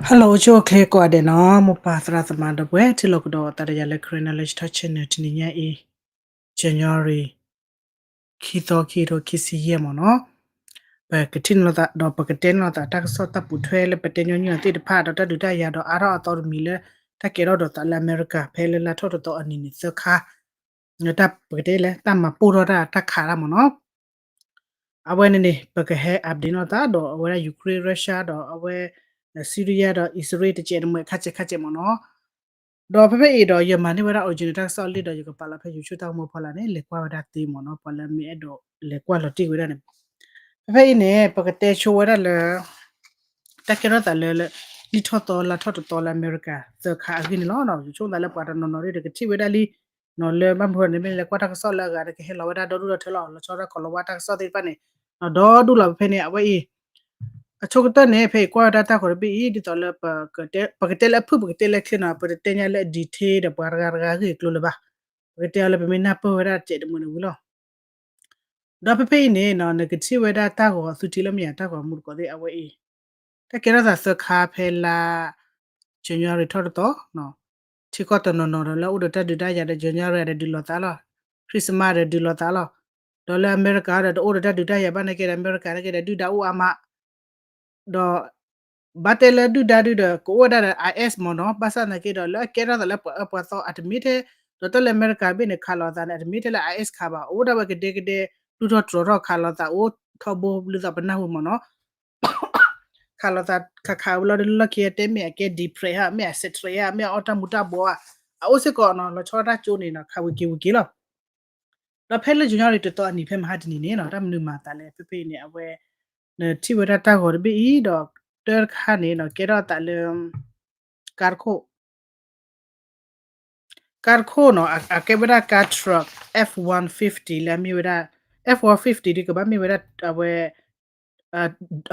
Hello အိၣ်ဆူၣ်အိၣ်ချ့ကိးဂၤဒဲးနီၤ, မိၢ်ပၢ်သရၣ်သမါဒီပုၢ်ဝဲၢ် ထံၣ်လိာ်ကဒီးသးဒီးယၤလၢ Karen Knowledge Talk Channel တနံၤညါအံၤ January ခံသီ ခံကထိ ခံဆံယဲၢ်မ့ၢ်နီၤ. ပကထံၣ်န့ၢ်လိာ်သးဒီးပကတဲန့ၢ်လိာ်သးတၢ်ကစီၣ်တၢ်ပိာ်ထွဲလၢပတဲညီနုၢ်အီၤသ့ၣ်တဖၣ် ဒီးတၢ်ဒုးတၢ်ယၤဒီးအါထီၣ်အသီတမံၤလၢ တၢ်ကဲထီၣ်ဒိးသးလၢအမဲရကၤဖဲလၢလါထီၣ်တသီအနံၤန့ၣ် သၢခါ တၢ်ပကတဲလဲၣ် တၢ်မၤပိၢ်ထီၣ်တၢ်တၢ်ခးတၢ်မ့ၢ်နီၤ. အဝဲန့ၣ်န့ၣ် ပကဟဲ update န့ၢ်သးဒီးအဝဲဒၣ် Ukraine Russia ဒီးအဝဲ Syria ဒီးအံၣ်စရ့လး တကဲးတမှဲး ခါဆဲးခါဆဲးမ့ၢ်နီၤ. ဒီးဖဲဖဲအံၤဒီး ယမၤန့ၢ်ဝဲဒၣ် original တၢ်ကစီၣ်လံဒီး ယကပာ်လီၤဖဲ YouTube တၢ်ကမူဖီလာ်န့ၣ် လဲၤကွၢ်ဝဲဒၣ်သ့မ့ၢ်နီၤ, ပှၤလၢမ့ၢ်အဲၣ်ဒိးလဲၤကွၢ်လီၤတံၢ်ဝဲဒၣ်န့ၣ်. ဖဲဖဲအံၤန့ၣ် ပကတဲဆိဝဲဒၣ်လၢ တၢ်ကဲထီၣ်သးလၢ နံၣ်ထီၣ်သီလါထီၣ်တသီလၢအမဲရကၤသၢခါအဂ့ၢ်န့ၣ်လီၤ. ယဆိကမိၣ်သးလၢပှၤတနီၤနီၤဒ်ဒီးကထံၣ်ဝဲဒၣ်လံ လၢဘၣ်မနုၤန့ၣ် မ့ၢ်လၢကွၢ်တၢ်ကစီၣ်လၢအဂၤဒီး ကဟဲလီၤဝဲဒၣ်ဒီဒူၣ်ဒီထၢလီၤ. လီၤဆီဒၣ်ကိၤလၤဝါတၢ်ကစီၣ်သ့ၣ်တဖၣ်န့ၣ် ဒီဒူၣ်လီၤဖဲဖဲန့ၣ် အဝဲအံၤ အဆိကတၢၢ်န့ၣ် ဖဲအံၤကွၢ်ဝဲဒၣ်တၢ်ဂီၤတဘ့ၣ်အံၤ ဒ်သိးလၢ ပကတဲလၢအဖုၣ် ပကတဲလၢချ့နီၤ, ပတတဲညါလၢအ detail ဒီးပှၤတဂၤတဂၤဂ့ၢ်ကျိၤလၢၤဘၣ်. ပကတဲအီၤလၢပမ့ၢ်နၢ်ပၢၢ်ဝဲဒၣ်တကဲးတမှဲးန့ၣ်ဝံၤလီၤ. ဒီးဖဲဖဲအံၤန့ၣ် နကထံၣ်ဝဲဒၣ်တၢ်ဂီၤသုထံလၢမ့ၢ်ယၤတၢ်ဂီၤမူတကိးသ့ၣ် အဝဲအံၤ တၢ်ကဲထီၣ်သးသၢခါဖဲလါ January ထီၣ်တသီ ထံကီၢ်တနီၤနီၤဒီးလၢအအိၣ်ဒီးတၢ်ဒုးတၢ်ယၤဒီး January ဒီးဒုးလိာ်သးလီၤ, Christmas ဒီးဒုးလိာ်သးလီၤ. ဒီးလၢအမဲရကၤဒီးတအိၣ်ဒီးတၢ်ဒုးတၢ်ယၤဘၣ်နာ်က့ဒီး အမဲရကၤနာ်က့ဒီးဒုၣ်ဒါအိၣ်အါမး ဒီး ဘၣ်တဲလၢဒုၣ်ဒါဒုဒီး ကအိၣ်ဝဲဒၣ်ဒီး IS မ့ၢ်နီၤ, ဘၣ်ဆၣ်သနာ်က့ဒီး လၢအကဲထီၣ်သးလၢပှၤအၢပှၤသီအတမ့ၢ်ထဲ ဒီးတၢ်လၢအမဲရကၤဘ့ၣ်န့ၣ် ခးလိာ်သးန့ၣ် အတမ့ၢ်ထဲလၢ IS ခးဘၣ်, အိၣ်ဒၣ်ဝဲကဒဲကဒဲ ဒူၣ်ထီၣ်တြီၤထီၣ်ခးလိာ်သးအိၣ်ထီဘိ ဘျုးသးပနၢ်ဟူမ့ၢ်နီၤ ခးလိာ်သးခးခးဝဲလီၤဒီး လၢလီၢ်ခံတဲမ့ၢ်အကဲ deep threat ဧါ မ့ၢ်အ secret ဧါ မ့ၢ်အအီၣ်တၢ်မူၤတၢ်ဘှီးဧါ, အအိၣ်စ့ၢ်ကီးနီၤ, လီၤဆီဒၣ်တၢ်ကၠိန့ၣ်နီၤ ခးဝံၤက့ၤဝံၤက့ၤလီၤ. ဒီးဖဲလၢ January တသီအနံၤဖဲမဟါတနံၤန့ၣ်နီၤ တၢ်မနုၤမၤအသးလဲၣ် ဖဲဖဲအံၤန့ၣ် အဝဲ နထံၣ်ဝဲဒၣ်တၢ်ဂီၤတဘ့ၣ်အံၤဒီး တၢတခါန့ၣ်နီၤ ကဲထီၣ်အသးလၢ ကါတခိၣ် ကါတခိၣ်နီၤ အကဲဝဲဒၣ်ကါ truck F one fifty လၢအမ့ၢ်ဝဲဒၣ် F one fifty ဒ်ကဘၣ်မ့ၢ်ဝဲဒၣ် အဝဲ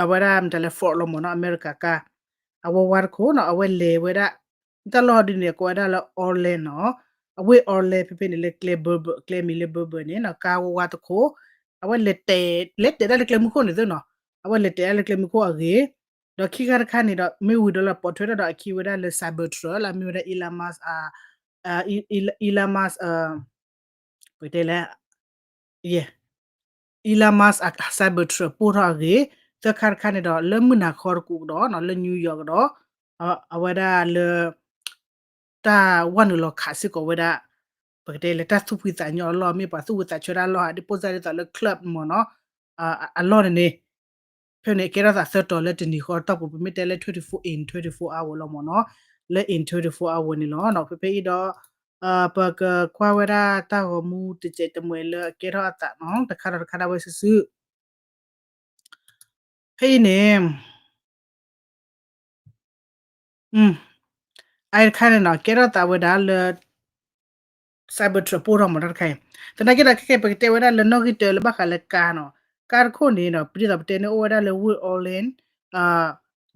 အဝဲဒၣ်မတၤလဲၣ် Ford လီၤမ့ၢ်နီၤ အမဲရကၤကါ အဝဲဝါတခိၣ်နီၤ အဝဲလဲၤဝဲဒၣ် တၢ်လီၢ်ဒ်န့ၣ် ကိးဝဲဒၣ်လၢ Orland နီၤ အဝ့ၢ် Orland ဖဲဖဲန့ၣ်လၢကျဲ Burbank ကျဲမံၤလၢ Burbank န့ၣ်နီၤ ကါဝါတခိၣ် အဝဲလဲၤတဲာ် လဲၤတဲာ်ဒၣ်လၢကျဲမုၢ်ခိၣ်န့ၣ်သ့နီၤ အဝဲလဲၤတဲာ်ဒၣ်လၢကျဲမုၢ်ခိၣ်အဂ့ၢ် ဒီးခံခါတခါန့ၣ်ဒီး မ့ၢ်ဝံၤဒီးလၢပိာ်ထွဲထီၣ်ဒီးအခံဝဲဒၣ်လၢ Cybertruck လၢအမ့ၢ်ဝဲဒၣ် Elon Musk အ Elon Musk ပတဲလဲၣ် Elon Musk အ Cybertruck ပိၢ်ထီၣ်အဂ့ၢ် သၢခါတခါန့ၣ်ဒီး လၢမုၢ်နၤခီတကူးကဒီးနီၤ လၢ New York ကဒီး အဝဲဒၣ်လၢ တၢ်ဝဲနုာ်လီၤခးစ့ၢ်ကီးဝဲဒၣ် ပကတဲလၢတၢ်သူၣ်ဖှံသးညီအလီၢ် မ့ၢ်ပှၤသူၣ်ဝံသးဆၢတၢ်လီၢ် ဒ်ပၢ်စၢ်ဒ်သိးလၢ club မ့ၢ်နီၤ အလီၢ်န့ၣ်န့ၣ် ဖဲန့ၣ်ကဲထီၣ်သးသၢတီၤလၢတနံၤဃီတီၢ်ပူၤ ပမ့ၢ်တဲလၢ twenty-four in twenty-four hour လီၤမ့ၢ်နီၤ လၢ in twenty-four hour န့ၣ်လီၤ. ဖဲဖဲအံၤဒီး ပကကွၢ်ဝဲဒၣ်တၢ်ဂီၤမူတစဲးတမှဲးလၢအကဲထီၣ်အသးနီၤ တခါဒီးတခါဒၣ်ဝဲစုာ်စုာ် ဖဲအံၤန့ၣ် အတခါန့ၣ်နီၤ ကဲထီၣ်သးဝဲဒၣ်လၢ Cybertruck ပိၢ်ထီၣ်မ့ၢ်တၢ်တခါအံၤ သနာ်က့ဒီးခဲကဲပကတဲဝဲဒၣ်လၢနီၣ်ဂံၢ်တၢလၢဘၣ်ဃးလၢကါနီၤ ကါတခိၣ်န့ၣ်နီၤ ပဒ်သိးပတဲန့ၣ်အိၣ်ဝဲဒၣ်လၢ Wheeler Orland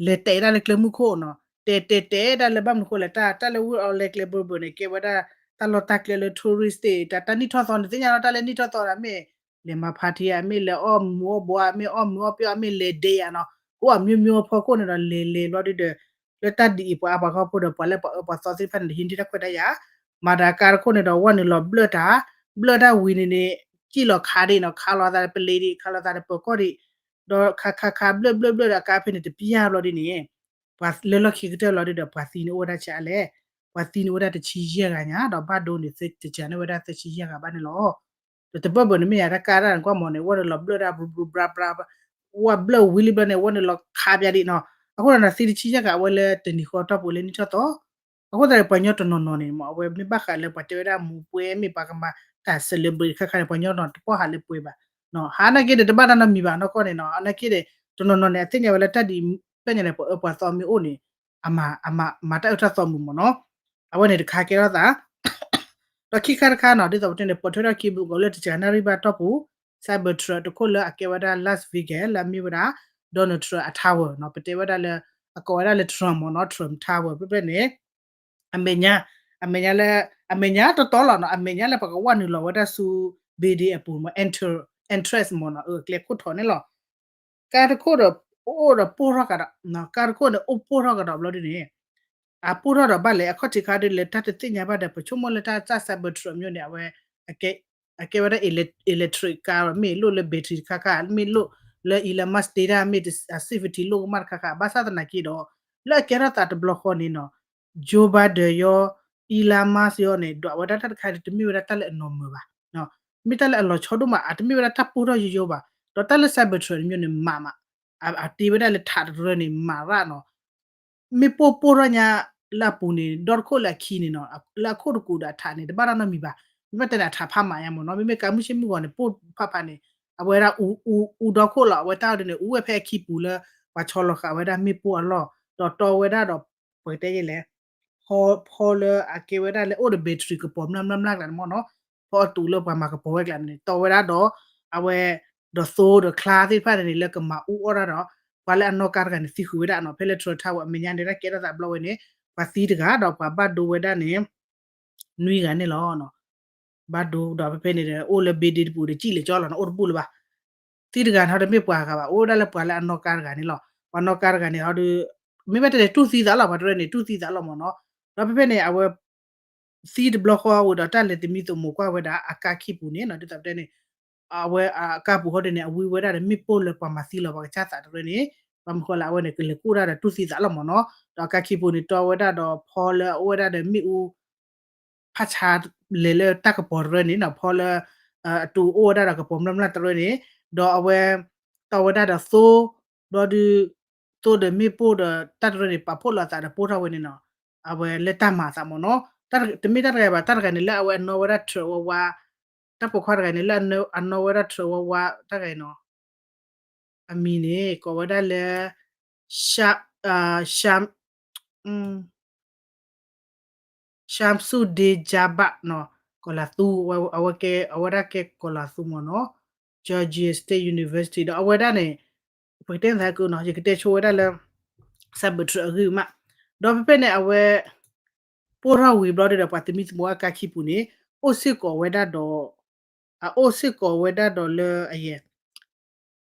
လဲၤတဲာ်ဒၣ်လၢကျဲမုၢ်ခိၣ်နီၤ တဲာ်တဲာ်တဲာ်ဒၣ်လၢဘၣ်မနုၤဃိလဲၣ် တၢ်လၢ Wheeler Orland ကျဲ Burbank န့ၣ် ကဲဝဲဒၣ် တၢ်လီၢ်တၢ်ကျဲလၢ tourist သ့ၣ် တၢ်တၢ်နံၣ်ထီၣ်သီန့ၣ် သ့ၣ်ညါလီၤ တၢ်လၢနံၣ်ထီၣ်သီဒီးမ့ၢ် လဲၤမၤ party ဧါ မ့ၢ်လဲၤအီၣ်မူးအီၣ်ဘှီး မ့ၢ်အီၣ်မူးအီၣ်ပျီၣ် မ့ၢ်လဲၤဒ့ဧါနီၤ ကအိၣ်အမျိုးမျိုးအဖီခိၣ်န့ၣ်ဒီး လဲၤလဲၤဘျီဒ်ဒီး လၢတၢ်ဒ်အံၤပှၤအါပှၤခီဖိဒီး ပှၤလၢပှၤအၢပှၤသီသ့ၣ်တဖၣ်န့ၣ် ဟံးန့ၢ်တၢ်ခွဲးတၢ်ယာ် မၤတၢ်ကါတခိၣ်န့ၣ်ဒီး ဝဲနုာ်လီၤဘျၢၣ်တၢ် ဘျၢၣ်တၢ်ဝံၤန့ၣ်န့ၣ် စံၣ်လီၤခးဒံးနီၤ ခးလီၤသးဒီးပလ့ၤဒံး ခးလီၤသးဒီးပၢၤကီၢ်ဒံး ဒီးခးခးခးဘျၢၣ်ဘျၢၣ်ဘျၢၣ်ဒီးအကါဖဲန့ၣ်တပျၢ်ဘျီဒ်န့ၣ် ပှၤလၢလီၢ်ခံကတၢၢ်လီၤဒ်ဒီး ပှၤသံန့ၣ်အိၣ်ဝဲဒၣ်ဆံးအါလဲၣ် ပှၤသံန့ၣ်အိၣ်ဝဲဒၣ်တဆံယဲၢ်ဂၤညါ ဒီးဘၣ်ဒိန့ၣ် တစၢၤန့ၢ်ဝဲဒၣ်သၢဆံယဲၢ်ဂၤဘၣ်န့ၣ်လီၤ. ဒီးတဘၢၣ်ဘၢၣ်န့ၣ်မ့ၢ်ယၤတၢ်ကါတၢ်န့ၣ်ကွၢ်မ့ၢ်န့ၣ် ဝဲနုာ်လီၤဘျၢၣ်တၢ် ဘြူဘြူဘြါဘြါ ဝဲဘျၢၣ်ဝံၤလံဘျီန့ၣ် ဝဲနုာ်လီၤခးပျးဒံးနီၤ အဃိဒီးနသံတဆံယဲၢ်ဂၤ အဝဲလၢတနံၤဃီတီၢ်ပူၤလၢနံၣ်ထီၣ်သီ အဃိသတးဒီးပှၤကညီတနီၤနီၤန့ၣ်မ့ၢ် အဝဲမ့ၢ်ဘၣ်ဃးလၢပှၤတဲဝဲဒၣ်မူၤပှဲၤ မ့ၢ်ပှၤကမၤတၢ် celebrate ခါခါန့ၣ် ပှၤကညီတနီၤတပီၢ်ဟးလၢပှဲၤဘၣ် ဟးနာ်က့ဒီးတဘၣ်တၢ်နီတမံၤဘၣ်နီၢ်ကီၢ်န့ၣ်နီၤ အနာ်က့ဒီး တနီၤနီၤန့ၣ် အသ့ၣ်ညါဝဲလၢတၢ်ဒ်အံၤ ပျဲညါန့ၣ် ပှၤအၢပှၤသီမ့ၢ်အိၣ်န့ၣ် အမၤ အမၤ မၤတၢ်အၢတၢ်သီမုာ်မ့ၢ်နီၤ အဝဲန့ၣ်တခါကဲထီၣ်သး ဒီးခံခါတခါနီၤ ဒ်သိးပတဲန့ၣ် ပိာ်ထွဲထီၣ်ခံဘျီလၢတစှၤနၣ်ရံၣ်ဘၣ်တီၢ်ပူၤ Cybertruck တခိၣ်လၢအကဲဝဲဒၣ် Las Vegas လၢအမ့ၢ်ဝဲဒၣ် Donald Trump အ tower နီၤ ပတဲဝဲဒၣ်လၢ အကိးဝဲဒၣ်လၢ Trump မ့ၢ်နီၤ Trump Tower ဖဲဖဲန့ၣ် အမဲာ်ညါ အမဲာ်ညါလၢ အမဲာ်ညါတတီလီၤနီၤ အမဲာ်ညါလၢပကဝဲနုာ်လီၤဝဲဒၣ်ဆူ building အပူၤမ့ၢ် entrance မ့ၢ်နီၤ အကျဲခိၣ်ထီၣ်န့ၣ်လီၤ ကါတခိၣ်ဒီး အိၣ်ဒီးပိၢ်ထီၣ်ကဒီး, ကါတခိၣ်န့ၣ် အိၣ်ပိၢ်ထီၣ်ကဒီးဘျီဒ်န့ၣ် အပိၢ်ထီၣ်ဒီးဘၣ်လဲၣ် အခီၣ်ထံးခါဒ်လဲၣ် တၢ်တသ့ၣ်ညါဘၣ်ဒီး ပဆိကမိၣ်လၢတၢ် Cybertruck မျိုးန့ၣ် အဝဲ အကဲဝဲဒၣ် electric car မ့ၢ်လိၣ်လၢ battery တခါခါ မ့ၢ်လိၣ်လၢ Elon Musk တ့ဒၣ် မ့ၢ် safety လိၣ်ကမၣ်တခါခါ ဘၣ်ဆၣ်သနာ်က့ဒီး လၢအကဲထီၣ်သးတဘျီဃီန့ၣ်နီၤ Joe Biden ယီၤ Elon Musk ယီၤန့ၣ် ဒွးဝဲဒၣ်တၢ်တခါန့ၣ် တမ့ၢ်ဝဲဒၣ်တၢ်လၢအနီၢ်မၢၤဘၣ်, မ့ၢ်တၢ်လၢအလီၤဆီဒိၣ်မး အတမ့ၢ်ဝဲဒၣ်တၢ်ပိၢ်ထီၣ်ယိယိဘၣ်, ဒီးတၢ်လၢ Cybertruck တမျိုးန့ၣ် မးမး အတ့ဝဲဒၣ်လၢထးတရၢန့ၣ် မးရၣ်နီၤ မ့ၢ်ပိၢ်ပိၢ်ထီၣ်ညါလၢအပူၤန့ၣ် ဒီတခိၣ်လၢအခံန့ၣ်နီၤ လၢအခိၣ်တကူာ်ဒီးအထးန့ၣ် တဘၣ်တၢ်နီတမံၤဘၣ်, မ့မ့ၢ်တဲန့ၣ်အထးဖးမးညါမ့ၢ်နီၤ မ့မ့ၢ်ကါမုၢ်ဆ့ၣ်မုၢ်ဂီၤန့ၣ် ပိၢ်ဖးဖးန့ၣ် အဝဲဒၣ်အူဒီခိၣ်လီၤ အဝဲတၢ်ဒ်န့ၣ် အူဝဲဖဲအခံပူၤလၢ ပှၤဆီလီၤဃာ်ဝဲဒၣ်မ့ၣ်ပိၢ်အလီၢ် ဒီးတီဝဲဒၣ်ဒီး ပကတဲယဲလဲၣ် ဖီလၢအကဲဝဲဒၣ်လၢအိၣ်ဒီး battery ကပီၤမျၢ်မျၢ်မျၢ်ကျါန့ၣ်မ့ၢ်နီၤ ဖီအတူးလၢပှၤမၤကပီၤဝဲကျါန့ၣ် တီဝဲဒၣ်ဒီး အဝဲ ဒီးသိဒီးချါသ့ၣ်တဖၣ်န့ၣ် လၢကမၤအူအီၣ်တၢ်ဒီး ပှၤလၢအနီၣ်ကါတဂၤန့ၣ် သံဃုာ်ဝဲဒၣ်နီၤ ဖဲလၢ Trump ထါဝဲအမဲာ်ညါန့ၣ် တၢ်ကဲထီၣ်သးဘျီဝဲန့ၣ် ပှၤသံတဂၤဒီးပှၤဘၣ်ဒိဝဲဒၣ်န့ၣ် နွံဂၤန့ၣ်လီၤ. ဘၣ်ဒိဒီးဖဲဖဲန့ၣ်ဒီး အိၣ်လၢ building တပူၤဒီး ကံၣ်လၢကၠီလီၤနီၤ အိၣ်တဘူၣ်လၢၤဘၣ် သံတဂၤန့ၣ်ဒီးမ့ၢ်ပှၤဂၤဘၣ် အိၣ်ဝဲဒၣ်လၢပှၤလၢအနီၣ်ကါတဂၤန့ၣ်လီၤ. ပှၤနီၣ်ကါတဂၤန့ၣ်ဒီး မ့မ့ၢ်တဲန့ၣ် တူၢ်သံသးလီၤ ပှၤတရၢန့ၣ် တူၢ်သံသးလီၤမ့ၢ်နီၤ. ဒီးဖဲဖဲန့ၣ် အဝဲ သံတဘျီဃီဝံၤဒီး တၢ်လဲၤသမံသမိးကွၢ်ဝဲဒၣ်အကါခံပူၤန့ၣ်နီၤ ဒ်သိးပတဲန့ၣ် အဝဲအကါပူၤဃီဒ်န့ၣ် အဝံဝဲဒၣ်ဒီးမ့ၣ်ပိၢ်လၢပှၤမၤသံလီၤပှၤကစၢ်သးတရၢန့ၣ် ဘၣ်မနုၤဃိလၢအဝဲန့ၣ် ကလဲၤကူၣ်တၢ်ဒီးတူၢ်သံသးလီၤမ့ၢ်နီၤ. ဒီးအကါခံပူၤန့ၣ် တီဝဲဒၣ်ဒီးဖီလၢအအိၣ်ဝဲဒၣ်ဒီးမ့ၣ်အူ ဖးဆါလဲၤလၢတၢ်ကပီၤတရၢန့ၣ်နီၤ ဖီလၢ အတူးအိၣ်ဝဲဒၣ်ဒီးကပီၤမျၢ်မျၢ်တရၢန့ၣ် ဒီးအဝဲ တီဝဲဒၣ်ဒီးသိ ဘျီဒုး သိဒီးမ့ၣ်ပိၢ်ဒီးတၢ်တရၢန့ၣ် ပာ်ဖှိၣ်လိာ်သးဒီးပိၢ်ထီၣ်ဝဲန့ၣ်နီၤ အဝဲလၢတၢ်မၤအသးမ့ၢ်နီၤ တမ့ၢ်တၢ်တဂၤဘၣ် တၢ်တဂၤန့ၣ်လၢအဝဲအနီၣ်ဝဲဒၣ် Trump ဝါဝါ တၢ်ပိာ်ခွါတဂၤန့ၣ် လၢအနီၣ်ဝဲဒၣ် Trump ဝါဝါ တၢ်ဂၤအံၤနီၤ အမံၤန့ၣ် ကိးဝဲဒၣ်လၢ Sham Shamsudin Jabbar နီၤ ကီၤလၤသူ အဝဲကဲ အဝဲဒၣ်ကဲကီၤလၤသူမ့ၢ်နီၤ Georgia State University ဒီးအဝဲဒၣ်န့ၣ် ပကတဲသးကနီၤ ယကတဲဆိဝဲဒၣ်လၢ Cybertruck အဂ့ၢ်မး ဒီးဖဲဖဲန့ၣ် အဝဲ ပိၢ်ထီၣ်ဝံၤဘျီဒီး ပှၤသမံသမိးအကါခံပူၤန့ၣ် အိၣ်စ့ၢ်ကီးဝဲဒၣ်ဒီး အအိၣ်စ့ၢ်ကီးဝဲဒၣ်ဒီးလၢအယဲၢ်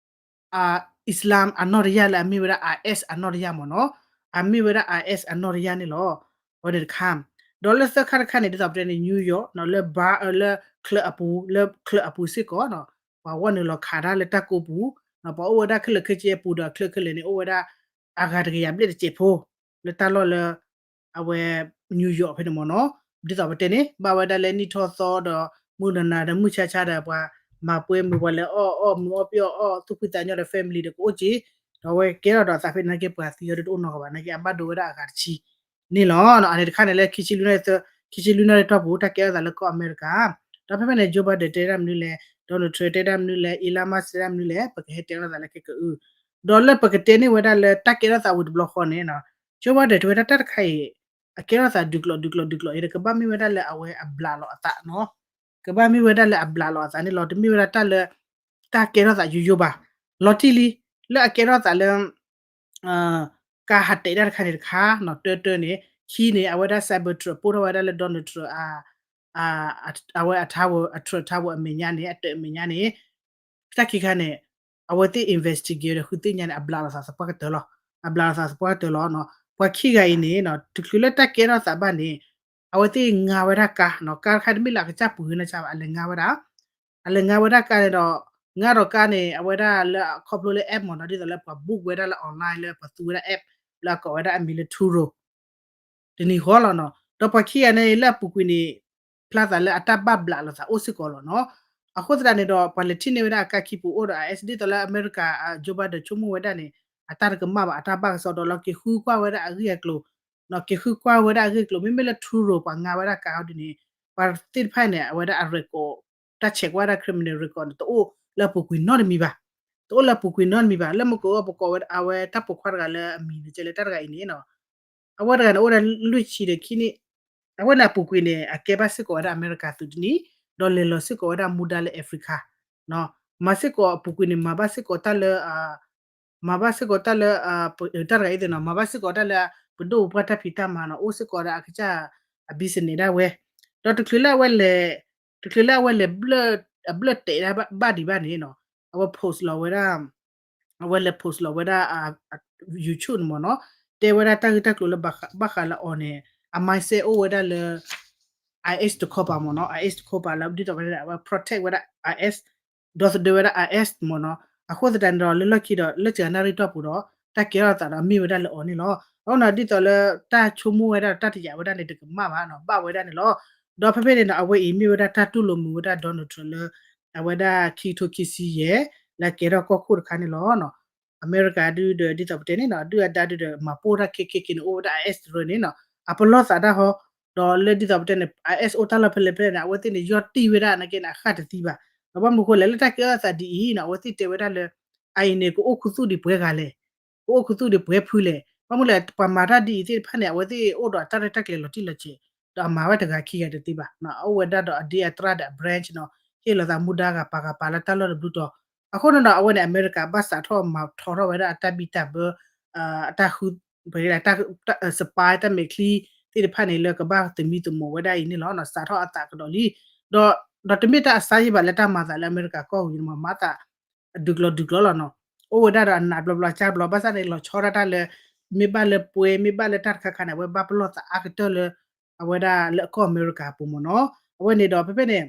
Islam အနီၣ်တယၢ်လၢအမ့ၢ်ဝဲဒၣ် IS အနီၣ်တယၢ်မ့ၢ်နီၤ အမ့ၢ်ဝဲဒၣ် IS အနီၣ်တယၢ်န့ၣ်လီၤ. အဝဲန့ၣ်တခါ ဒီးလၢသၢခါတခါန့ၣ် ဒ်သိးပတဲန့ၣ် New York နီၤ လၢ bar လၢချၢးအပူၤ လၢချၢးအပူၤစ့ၢ်ကီးနီၤ ပှၤဝဲနုာ်လီၤခးတၢ်လၢတၢ်ကိးပူၤ ပှၤအိၣ်ဝဲဒၣ်ခဲလၢာ်ခဲဆ့အပူၤဒီးအချၢးခဲလၢာ်န့ၣ် အိၣ်ဝဲဒၣ် အဂၤတကယၤဘျဲၣ်တစဲးဖိ လၢတၢ်လီၢ်လၢ အဝဲ New York ဖဲန့ၣ်မ့ၢ်နီၤ ဒ်သိးပတဲန့ၣ် ဘၣ်ဝဲဒၣ်လၢနံၣ်ထီၣ်သီဒီး မုၢ်နၤနၤဒီးမုၢ်ဆါဆါဒီးပှၤ မၤပှဲၤမုာ်ပှၤလဲၤအီၣ်အီၣ်မုာ်အီၣ်ပျီၣ်အီၣ် သူၣ်ဖှံသးညီဒီး family ဒီးကအိၣ်က့ၤ ဒီးအဝဲကဲထီၣ်ဒီးအသးဖဲန့ၣ်နာ်က့ ပှၤသံအီၤဒ်တအိၣ်နီတဂၤဘၣ်နာ်က့ အဘၣ်ဒိဝဲဒၣ်အဂၤတဆံန့ၣ်လီၤ. အန့ၣ်တခါန့ၣ်လၢ ခံဆံလွံၢ်နၣ်ရံၣ်တီၢ်ပူၤ တၢ်ကဲထီၣ်သးလၢကီၢ်အမဲရကၤ ဒီးဖဲဖဲန့ၣ် Joe Biden တဲဒၣ်မနုၤလဲၣ် Donald Trump တဲဒၣ်မနုၤလဲၣ် Elon Musk တဲဒၣ်မနုၤလဲၣ် ပကဟဲတဲလိာ်သးလၢခဲကအု ဒီးလၢပကတဲန့ၢ်ဝဲဒၣ်လၢတၢ်ကဲထီၣ်သးဝံၤတဘျီဃီန့ၣ် Joe Biden တဲဝဲဒၣ်တၢ်တခါအံၤ အကဲထီၣ်သးဒုးကျိးဒုးကျိးဒုးကျိးအံၤဒီး ကဘၣ်မ့ၢ်ဝဲဒၣ်လၢအဝဲအဘျးလီၤအသးနီၤ ကဘၣ်မ့ၢ်ဝဲဒၣ်လၢအဘျးလီၤအသးန့ၣ်လီၤ တမ့ၢ်ဝဲဒၣ်တၢ်လၢ တၢ်ကဲထီၣ်သးယိယိဘၣ် လီၤတံၢ်လံ လၢအကဲထီၣ်သးလၢ ကါဟးတဲာ်တၢ်တခါန့ၣ်တခါနီၤ တၢတၢန့ၣ် ခံန့ၣ် အဝဲဒၣ် Cybertruck ပိၢ်ထီၣ်ဝဲဒၣ်လၢ Donald Trump အဝဲအထါဝဲ အ Trump ထါဝဲအမဲာ်ညါန့ၣ် အတၢ်အမဲာ်ညါန့ၣ် တၢ်ခံခါန့ၣ် အဝဲသ့ၣ် investigate ဒီးဃုသ့ၣ်ညါန့ၣ် အဘျးလီၤသးသပှၢ်ကတၢၢ်လီၤ အဘျးလီၤသးသပှၢ်ကတၢၢ်လီၤနီၤ ပှၤခံဂၤအံၤန့ၣ်နီၤ တချုးလၢတၢ်ကဲထီၣ်သးဘၣ်န့ၣ် အဝဲသ့ၣ်ငါဝဲဒၣ်ကါနီၤ ကါတခါတမ့ၢ်လၢအကစၢ်ပှ့ၤဝဲနီၢ်ဆါဘၣ် အလဲၤငါဝဲဒၣ် အလဲၤငါဝဲဒၣ်ကါန့ၣ်ဒီး ငါဒီးကါန့ၣ် အဝဲဒၣ်လၢအခီဖျိလၢ app မ့ၢ်နီၤ ဒ်သိးလၢပှၤ book ဝဲဒၣ်လၢ online လၢပှၤသူဝဲဒၣ် app လၢအကိးဝဲဒၣ်အမံၤလၢ Turo တနံၤဃီလီၤနီၤ ဒီးပှၤခံဂၤန့ၣ် လၢအပူၤကွံာ်န့ၣ် ဖျါသးလၢအတၢ်ဘၣ်ဘျးလိာ်သးအိၣ်စ့ၢ်ကီးလီၤနီၤ အဃိသတးန့ၣ်ဒီး ပှၤလဲၤထံၣ်န့ၢ်ဝဲဒၣ်အကါခံပူၤအိၣ်ဒီး IS ဒ်သိးလၢအမဲရကၤ Joe Biden ဆိကမိၣ်ဝဲဒၣ်န့ၣ် အတၢ်တကမၣ်ဘၣ် အတၢ်ဘၣ်ကစီဒီလီၤ က့ၤဃုကွၢ်ဝဲဒၣ်အဂ့ၢ်အကျိၤ က့ၤဃုကွၢ်ဝဲဒၣ်အဂ့ၢ်အကျိၤ မ့မ့ၢ်လၢ Turo ပှၤငါဝဲဒၣ်ကါဟီဒ်န့ၣ် ပှၤသ့ၣ်တဖၣ်န့ၣ် အဝဲဒၣ်အ record တၢ်ဆဲးကွၢ်ဝဲဒၣ် criminal record န့ၣ် တအိၣ်လၢအပူၤကွံာ်နီတမံၤဘၣ် တအိၣ်လၢအပူၤကွံာ်နီတမံၤဘၣ် လၢမ့ၢ်ကအိၣ်ပကိးဝဲအဝဲတၢ်ပိာ်ခွါတဂၤလၢအမံၤန့ၣ် ကဲလၢတၢ်တဂၤအံၤန့ၣ်နီၤ အဝဲတဂၤန့ၣ် အိၣ်ဝဲဒၣ်လွံၢ်ဆံဒီးခံနံၣ် အဝဲန့ၣ်အပူၤကွံာ်န့ၣ် အကဲဘၣ်စ့ၢ်ကီးဝဲဒၣ်အမဲရကၤသုးတနံၤ ဒီးလဲၤလီၤစ့ၢ်ကီးဝဲဒၣ်မူဒါလၢ Africa မၤစ့ၢ်ကီးအပူၤကွံာ်န့ၣ် မၤဘၣ်စ့ၢ်ကီးတၢ်လၢ မၤဘၣ်စ့ၢ်ကီးတၢ်လၢ တၢ်တဂၤအံၤသ့ၣ်နီၤ မၤဘၣ်စ့ၢ်ကီးတၢ်လၢ ပဒိၣ်ပပှၢ်တၢ်ဖံးတၢ်မၤနီၤ အိၣ်စ့ၢ်ကီးဒီးအကစၢ်အ business ဒၣ်ဝဲ ဒီးတချုးလၢအဝဲလဲၤ တချုးလၢအဝဲလဲၤ အဘျၢၣ်တဲာ်ဒၣ်ဘၣ်ဒံးဘၣ်န့ၣ်နီၤ အဝဲ post လီၤဝဲဒၣ် အဝဲလဲၤ post လီၤဝဲဒၣ် YouTube န့ၣ်မ့ၢ်နီၤ, တဲဝဲဒၣ်တၢ်ဂ့ၢ်တၢ်ကျိၤလၢဘၣ်ဃးလၢအီၤန့ၣ် အ mindset အိၣ်ဝဲဒၣ်လၢ IS တခီပၤမ့ၢ်နီၤ, IS တခီပၤလၢဒ်သိးပတဲဒၣ် အဝဲ protect ဝဲဒၣ် IS ဒီသဒၢဝဲဒၣ် IS မ့ၢ်နီၤ, အဃိသတးန့ၣ်ဒီး လၢလီၢ်ခံဒီး လၢစှၤနၣ်ရံၣ်တီၢ်ပူၤဒီး တၢ်ကဲထီၣ်သးဒီးမ့ၢ်ဝဲဒၣ်လၢအီၤန့ၣ်လီၤ. အဃိန့ၣ် ဒ်သိးလၢတၢ်ဆိကမိၣ်ဝဲဒၣ်ဒီးတၢ်တယာ်ဝဲဒၣ်န့ၣ် တကမၣ်ဘၣ်နီၤ, ဘၣ်ဝဲဒၣ်န့ၣ်လီၤ. ဒီးဖဲဖဲန့ၣ်ဒီး အဝဲအံၤမ့ၢ်ဝဲဒၣ်တၢ်တူၢ်လိာ်မုာ်ဝဲဒၣ် Donald Trump လၢ အဝဲဒၣ်ခံကထိခံဆံယဲၢ် လၢကဲထီၣ်ကီၢ်ခိၣ်တခါန့ၣ်လီၤ. အမဲရကၤဒုဒီး ဒ်သိးပတဲန့ၣ်နီၤ အဒုၣ်အဒါဒုဒီး မၤပိၢ်တၢ်ခဲခဲက့ၤန့ၣ် အိၣ်ဝဲဒၣ် IS တရၢန့ၣ်နီၤ, အပလီၢ်သးတၢ်ဟီ, ဒီးလၢဒ်သိးပတဲန့ၣ် IS အိၣ်တၢ်လီၢ်ဖဲလဲၣ်ဖဲလဲၣ်န့ၣ် အဝဲသ့ၣ်န့ၣ် ယီၢ်တံၢ်ဝဲဒၣ်နာ်က့န့ၣ် အဃၣ်တသံဘၣ်. ဒီးဘၣ်မနုၤဃိလဲၣ် လၢတၢ်ကဲထီၣ်သးဒ်အံၤနီၤ အဝဲသ့ၣ်တဲဝဲဒၣ်လၢ အအံၤန့ၣ် ကအိၣ်ခူသူၣ်ဒံးပှဲၤဂၤလဲၣ်, ကအိၣ်ခူသူၣ်ဒံးပှဲၤဖုလဲၣ်. ဘၣ်မနုၤလဲၣ် ပှၤမၤတၢ်ဒ်အံၤသ့ၣ်တဖၣ်န့ၣ် အဝဲသ့ၣ်အိၣ်ဒီးအတၢ်ရဲၣ်တၢ်ကျဲၤလီၤတံၢ်လီၤဆဲး, ဒီးအမၤဝဲတဂၤခံဂၤတသ့ဘၣ်, အအိၣ်ဝဲဒၣ်ဒီးအဒ့အတြၢ်ဒီးအ branch နီၤ, ဟ့ၣ်လီၤသးမူဒါဂၤပာ်ဂၤပာ်လၢတၢ်လီၢ်တဘျုးတီၤ. အဃိန့ၣ်ဒီး အဝဲန့ၣ် အမဲရကၤဘၣ်စးထီၣ်မၤထီထီၣ်ဝဲဒၣ်အတၢ်ဘံၣ်တၢ်ဘၢ အတၢ်ဃု spy တၢ်မဲာ်ချံသ့ၣ်တဖၣ်န့ၣ် လၢကဘၣ်သမံသမိးဝဲဒၣ်အံၤန့ၣ်လီၤ. စးထီၣ်အသးကဒီးလံ. ဒီး ဒီးတမ့ၢ်တၢ်အဆါယံာ်ဘၣ်လၢတၢ်မၤသးလၢအမဲရကၤကီၢ်ပူၤန့ၣ် မၤသး ဒုးကျီၤဒုးကျီၤလီၤနီၤ, အိၣ်ဝဲဒၣ်ဒီးအနးဘျီဘျီကၠၢ်ဘျီ ဘၣ်ဆၣ်န့ၣ် လီၤဆီဒၣ်တၢ်လၢ မ့ၢ်ဘၣ်လၢပှဲၤ မ့ၢ်ဘၣ်လၢတၢ်တခါခါန့ၣ် အဝဲဘၣ်ပလီၢ်သးအါကတၢၢ်လၢ အဝဲဒၣ်လၢကီၢ်အမဲရကၤအပူၤမ့ၢ်နီၤ. အဝဲန့ၣ်ဒီးဖဲဖဲန့ၣ်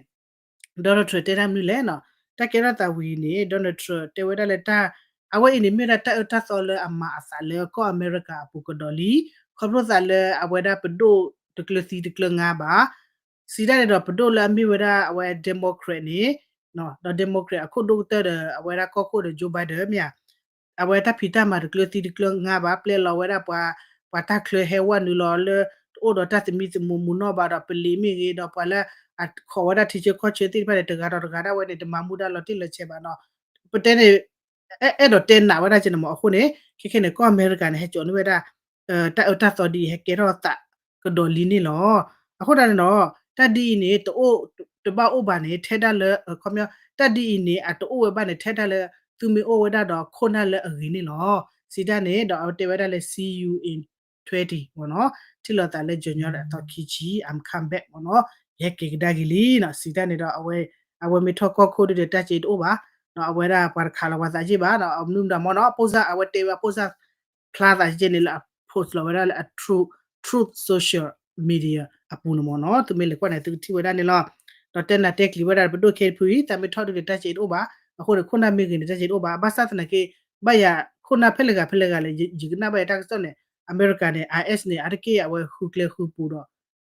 Donald Trump တဲတၢ်မနုၤလဲၣ်နီၤ, တၢ်ကဲထီၣ်သးဝံၤန့ၣ် Donald Trump တဲဝဲဒၣ်လၢတၢ် အဝဲအံၤန့ၣ်မ့ၢ်ဝဲဒၣ်တၢ်အၢတၢ်သီလၢအမၤအသးလၢကီၢ်အမဲရကၤအပူၤကဒီးလံ, ခီဖျိသးလၢအဝဲဒၣ်ပဒိၣ်တကျၢၤသံတကျၢၤငါဘၣ် စံးတၢ်န့ၣ်ဒီးပဒိၣ်လၢအမ့ၢ်ဝဲဒၣ်အဝဲ Democrat န့ၣ်, ဒီး Democrat အခိၣ်ဒိၣ်ကတၢၢ်ဒီး အဝဲဒၣ်ကီၢ်ခိၣ်ဒီး Joe Biden မ့ၢ်ဧါ, အဝဲတၢ်ဖံးတၢ်မၤတကျၢၤသံတကျၢၤငါဘၣ် ပျဲလီၤဝဲဒၣ်ပှၤ, ပှၤတၢ်ချၢဟဲဝဲနုာ်လီၤလၢ တအိၣ်ဒီးတၢ်သမံသမိးမုာ်နီၢ်ဘၣ်ဒီး ပလံးမ့ၢ်ဂ့ၤ ဒီးပှၤလၢအခိးဝဲဒၣ်ထံဆၢကီၢ်ဆၢသ့ၣ်တဖၣ်န့ၣ် တဂၤဒီးတဂၤဒၣ်ဝဲန့ၣ် တမၤမူဒါလီၤတံၢ်လီၤဆဲးဘၣ်နီၤ, ပတဲန့ၣ် အဲၣ်ဒိးတဲနးဝဲဒၣ်ကဲန့ၣ်မ့ၢ် အဃိန့ၣ် ခဲခဲန့ၣ် ကီၢ်အမဲရကၤန့ၣ် ဟဲစိာ်န့ၢ်ဝဲဒၣ် တၢ်အၢတၢ်သီဒ်အံၤ ဟဲကဲထီၣ်သးကဒီးလံန့ၣ်လီၤ. အဃိသတးန့ၣ်ဒီး တၢ်ဒ်အံၤန့ၣ် တအိၣ် တဘၣ်အိၣ်ဘၣ်န့ၣ် ထဲဒၣ်လၢ ခီပညီ တၢ်ဒ်အံၤန့ၣ် အတအိၣ်ဝဲဘၣ်န့ၣ် ထဲဒၣ်လၢ သုမ့ၢ်အိၣ်ဝဲဒၣ်ဒီးခိၣ်နၢ်လၢအဂ့ၤန့ၣ်လီၤ. စံးတၢ်န့ၣ်ဒီး အဝဲတဲဝဲဒၣ်လၢ see you in twenty မ့ၢ်နီၤ, ထံၣ်လိာ်သးလၢ January အသီခံဆံ I'm come back မ့ၢ်နီၤ, ယဟဲက့ၤကဒါက့ၤလံနီၤ. စံးတၢ်န့ၣ်ဒီး အဝဲ အဝဲမ့ၢ်ထီၣ်ကီၢ်ခိၣ်ဒ်ဒီး တၢ်စ့တအိၣ်ဘၣ်, အဝဲဒၣ်ပှၤတခးလီၤပှၤသးစ့ၢ်ဘၣ်နီၤ, မနုၤမတၤမ့ၢ်နီၤ, ပိၢ်စၢ် အဝဲတဲဝဲပိၢ်စၢ် ဖျါသးစ့ၢ်န့ၣ်လၢအ post လီၤဝဲဒၣ်လၢအ Truth, Truth Social Media အပူၤန့ၣ်မ့ၢ်နီၤ, သုမ့ၢ်လဲၤကွၢ်န့ၣ် သုကထံၣ်ဝဲဒၣ်န့ၣ်လီၤ. ဒီးတဲနၤတဲကျံၤဝဲဒၣ်ပဒိၣ်ခဲအံၤဖုအံၤ သးမ့ၢ်ထီၣ်ဒ်ဒီး တၢ်စ့တအိၣ်ဘၣ်, အဃိန့ၣ် ခိၣ်နၢ်မ့ၢ်ဂ့ၤန့ၣ် တၢ်စ့တအိၣ်ဘၣ်, ဘၣ်ဆၣ်သနာ်က့ ဘၣ်ယၤခိၣ်နၢ်ဖဲလဲၣ်ဂၤဖဲလဲၣ်ဂၤလဲၣ် ယကနၣ်ဘၣ်ယတၢ်ကစီၣ်န့ၣ် အမဲရကၤန့ၣ် IS န့ၣ် အါတက့ၢ်အဝဲဃုကျဲဃုပူၤဒီး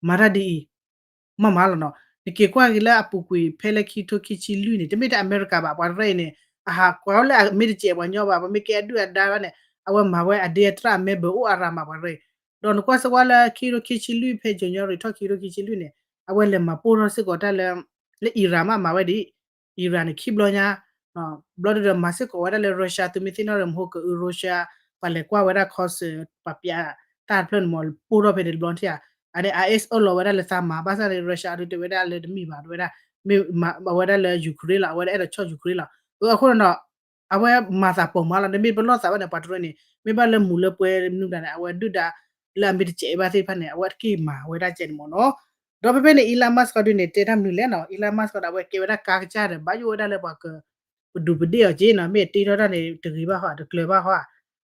မၤတၢ်ဒ်အံၤ မ့ၢ်မးလီၤနီၤ. နက့ၤကွၢ်က့ၤလၢအပူၤကွံာ်ဖဲလၢခံကထိခံဆံလွံၢ်န့ၣ် တမ့ၢ်ထဲအမဲရကၤဘၣ်, ပှၤရဲၣ်အံၤန့ၣ် အဟးကွၢ်လၢအမ့ၢ်တစဲးပှၤညီဘၣ်, ပမ့ၢ်ကဲအဒုၣ်အဒါဘၣ်န့ၣ် အဝဲမၤဝဲအဒ့အတြၢ်အမဲဘၢအိၣ်အရၤမးပှၤရဲၣ်. ဒီးနကွၢ်စ့ၢ်ကီးလၢခံကထိခံဆံလွံၢ် ဖဲ January ထီၣ်ခံကထိခံဆံလွံၢ်န့ၣ် အဝဲလဲၤမၤပိၢ်ထီၣ်စ့ၢ်ကီးတၢ်လၢ လၢ Iran မးမၤဝဲဒ် Iran န့ၣ် ခံဘျီညါ ဘျီဒုဒီးမၤစ့ၢ်ကီးဝဲဒၣ်လၢ Russia သုမ့ၢ်သ့ၣ်နီၣ်ဒီး မဟိကအု Russia ပှၤလဲၤကွၢ်ဝဲဒၣ် concert ပှၤပျးတၢ်တဖျၢၣ်န့ၣ်မ့ၢ် ပိၢ်ထီၣ်ဖဲန့ၣ်တဘျီထံၣ်ဧါ. အန့ၣ် IS အၢၣ်လီၤဝဲဒၣ်လၢသးမၤ ဘၣ်ဆၣ်န့ၣ် Russia အဒုတဲဝဲဒၣ်လၢတမ့ၢ်ဘၣ် တဲဝဲဒၣ် မ့ၢ်မၤဝဲဒၣ်လၢ Ukraine လီၤ, အဝဲဒၣ်အဲၣ်ဒိးဆီၣ် Ukraine လီၤ. အဃိန့ၣ်ဒီး အဝဲမၤသးပိာ်မးလီၤ, တမ့ၢ်ပလီၢ်သးဘၣ်န့ၣ် ပှၤတရၢန့ၣ် မ့ၢ်ဘၣ်လၢမူၤလၢပှဲၤမနုၤဒၣ်န့ၣ် အဝဲဒုၣ်ဒါလၢအမ့ၢ်တစဲးဘၣ်သ့ၣ်တဖၣ်န့ၣ် အဝဲတက့ၢ်မၤဝဲဒၣ်ကဲန့ၣ်မ့ၢ်နီၤ. ဒီးဖဲဖဲန့ၣ် Elon Musk ဒုန့ၣ် တဲတၢ်မနုၤလဲၣ်နီၤ, Elon Musk ဒီး အဝဲကဲဝဲဒၣ်ကါကစၢ်ဒီး ဘၣ်ယိၣ်ဝဲဒၣ်လၢပှၤက ပဒူးပဒ့ၣ်အီၤက့နီၤ, မ့ၢ်တ့ထီၣ်တၢ်န့ၣ် တဂ့ၤဘၣ်ဃီ တကျၢၤဘၣ်ဃီ.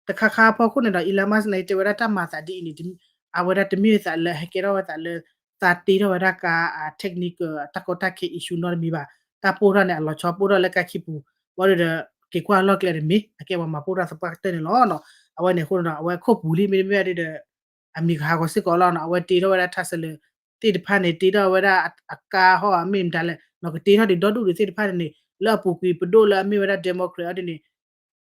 တခါခါဖီခိၣ်န့ၣ်ဒီး Elon Musk န့ၣ် တဲဝဲဒၣ်တၢ်မၤသးဒ်အံၤန့ၣ် အဝဲဒၣ်တမ့ၢ်သးလၢဟဲကဲထီၣ်ဝဲသးလၢ သးတ့ထီၣ်ဝဲဒၣ်ကါ technical တၢ်ကီတၢ်ခဲ issue နီတမံၤဘၣ်. တၢ်ပိၢ်ထီၣ်န့ၣ် အလီၤဆီပိၢ်ထီၣ်လၢကါခံပူၤ, ဘၣ်ဒီး က့ၤကွၢ်လီၢ်ကျဲတမံၤ အကဲပှၤမၤပိၢ်ထီၣ်သပှၢ်ကတၢၢ်န့ၣ်လီၤ. အဝဲန့ၣ်အဃိန့ၣ်ဒီး အဝဲခိၣ်ပူၤလံ မ့တမ့ၢ်ဒ်ဒီး အမံၤကဟးဂီၤစ့ၢ်ကီးလီၤနီၤ. အဝဲတ့ထီၣ်ဝဲဒၣ် Tesla သ့ၣ်တဖၣ်န့ၣ် တ့ထီၣ်ဝဲဒၣ်အကါဟီၣ် မ့ၢ်မတၤလဲၣ်နီၤ, ကတ့ထီၣ်ဒံးဒီဒူၣ်ဒံးသ့ၣ်တဖၣ်န့ၣ်န့ၣ် လၢအပူၤကွံာ်ပဒိၣ်လၢအမ့ၢ်ဝဲဒၣ် Democrat အီၤဒ်န့ၣ်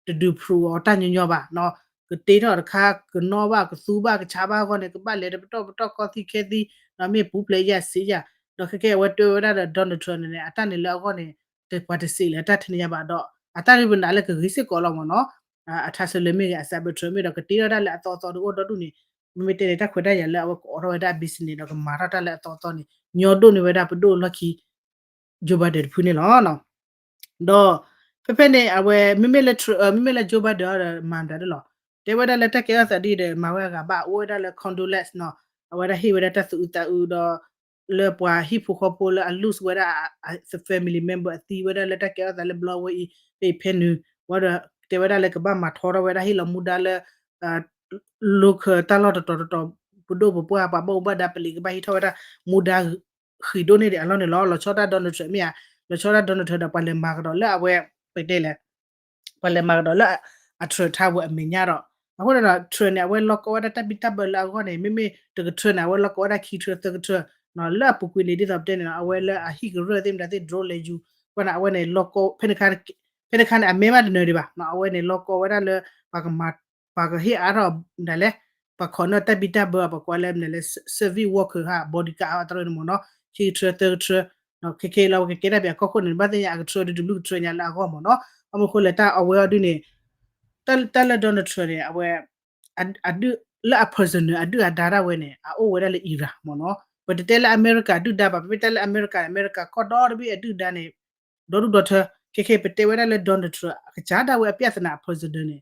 တဒုးဖျိးအီၤတၢ်ညီညီဘၣ်နီၤ. ကတ့ထီၣ်တခါ ကနီၣ်ဘၣ် ကသူဘၣ် ကဆါဘၣ်အဂီၢ်န့ၣ် ကဘၣ်လဲၤတပတီၢ်ပတီၢ်ကီသံၣ်ခဲသံ ဒီးမ့ၢ်ပူၤဖျဲးယဲၢ်စ့ယဲၢ် ဒီးခဲကဲအဝဲတွဲဝဲဒၣ်ဒီး Donald Trump န့ၣ်န့ၣ် အတၢ်န့ၣ်လၢအဂီၢ်န့ၣ် ပှၤတစံးလၢၤတၢ်ထဲန့ၣ်ညါဘၣ်ဒီး အတၢ်ရ့ဘၣ်နၤလၢကဂ့ၤစ့ၢ်ကီးလီၤမ့ၢ်နီၤ. အ Tesla မ့ၢ်ဂ့ၤ အ Cybertruck မ့ၢ်ဒီး ကတ့ထီၣ်တၢ်လၢအသီသီဒ်အိၣ်ဒီဒူၣ်န့ၣ် မ့မ့ၢ်တဲန့ၣ် တၢ်ခွဲးတၢ်ယာ်လၢအဝဲကအိးထီၣ်ဝဲဒၣ် business ဒီးကမၤထီၣ်တၢ်လၢအသီသီန့ၣ် ညီဒိၣ်န့ၢ်ဝဲဒၣ်ပဒိၣ်လီၢ်ခံ Joe Biden တဖုန့ၣ်လီၤ. ဒီး ဖဲဖဲန့ၣ် အဝဲ မ့မ့ၢ်လၢ Tr- မ့မ့ၢ်လၢ Joe Biden ဒီးမၤမတၤဒ်လီၤ. တဲဝဲဒၣ်လၢတၢ်ကဲထီၣ်သးဒ်ဒီး မၤဝဲအဂၤဘၣ် အိၣ်ဝဲဒၣ်လၢ condolence နီၤ. အဝဲဒၣ်ဟ့ၣ်ဝဲဒၣ်တၢ်သူၣ်အုးသးအုးဒီး လၢပှၤဟံၣ်ဖိဃီဖိလၢအ lose ဝဲဒၣ် family member အသံဝဲဒၣ်လၢတၢ်ကဲထီၣ်သးလၢဘျီဝဲအံၤ ဖဲအံၤဖဲနုၤ ဝဲဒီး တဲဝဲဒၣ်လၢကဘၣ်မၤထီထီၣ်ဝဲဒၣ်ဟ့ၣ်လီၤမူဒါလၢ local တၢ်လီၢ်တတီၤတတီၤ ပဒိၣ်ပပှၢ်ပှၤဘၣ်မူဘၣ်ဒါ ပလံၤကဘၣ်ဟံးထီၣ်ဝဲဒၣ် မူဒါဃံးဒိၣ်န့ၢ်ဒံးအလီၢ်န့ၣ်လီၤ. လီၤဆီဒၣ် Donald Trump မ့ၢ်ဧါ, လီၤဆီဒၣ် Donald Trump ဒီးပှၤလဲၤမၤကဒီးလၢအဝဲ ပတဲလဲၣ် ပှၤလဲၤမၤကဒီးလၢအ Trump Tower အမဲာ်ညါဒီး အဃိန့ၣ်ဒီး Trump န့ၣ် အဝဲလီၢ်ကီဝဲဒၣ်တၢ်ဘံၣ်တၢ်ဘၢလၢအဂီၢ်န့ၣ် မ့မ့ၢ်တက Trump န့ၣ် အဝဲလီၢ်ကီဝဲဒၣ်ခံ Trump သၢက Trump လၢအပူၤကွံာ်န့ၣ် ဒ်သိးပတဲန့ၣ် အဝဲလၢအဟံၣ်ကရၢၢ်သ့ၣ်မတၤသ့ၣ် drone လဲၤယူၤ ကွၢ်န့ၣ် အဝဲန့ၣ်လီၢ်ကီ ဖဲန့ၣ်ခါ ဖဲန့ၣ်ခါန့ၣ် အမဲမးတနၢၤဒံးဘၣ် အဝဲန့ၣ်လီၢ်ကီဝဲဒၣ်လၢ ပှၤကမၤ ပှၤကဟ့ၣ်အါထီၣ်ဒၣ်လဲၣ် ပှၤခိးန့ၢ်တၢ်ဘံၣ်တၢ်ဘၢ ပှၤကိးလၢမနုၤလဲၣ် service worker ဟး bodyguard အတရၢန့ၣ်မ့ၢ်နီၤ ခံက Trump သၢက Trump ခဲခဲလၢာ် ပကကဲတၢ်ဖဲအကီၢ်ခိၣ်န့ၣ် ဘၣ်သ့ၣ်ညါအက Trump ဒုးတဘျုးက Trump ညါလၢအဂီၢ်မ့ၢ်နီၤ အမ့ၢ်ဃိလၢတၢ်အဝဲအီၤဒုးန့ၣ် တၢ်လၢ Donald Trump န့ၣ် အဝဲ အဒုး လၢအ personal အဒုၣ်အဒါဒၣ်ဝဲန့ၣ် အအိၣ်ဝဲဒၣ်လၢ Iran မ့ၢ်နီၤ ပတတဲလၢအမဲရကၤအဒုၣ်ဒါဘၣ် ပမ့ၢ်တဲလၢအမဲရကၤ အမဲရကၤကီၢ်ဒီတဘ့ၣ်အဒုၣ်ဒါန့ၣ် ဒီဒူၣ်ဒီထၢ ခဲခဲပတဲဝဲဒၣ်လၢ Donald Trump အကစၢ်ဒၣ်ဝဲအ personal အ personal န့ၣ်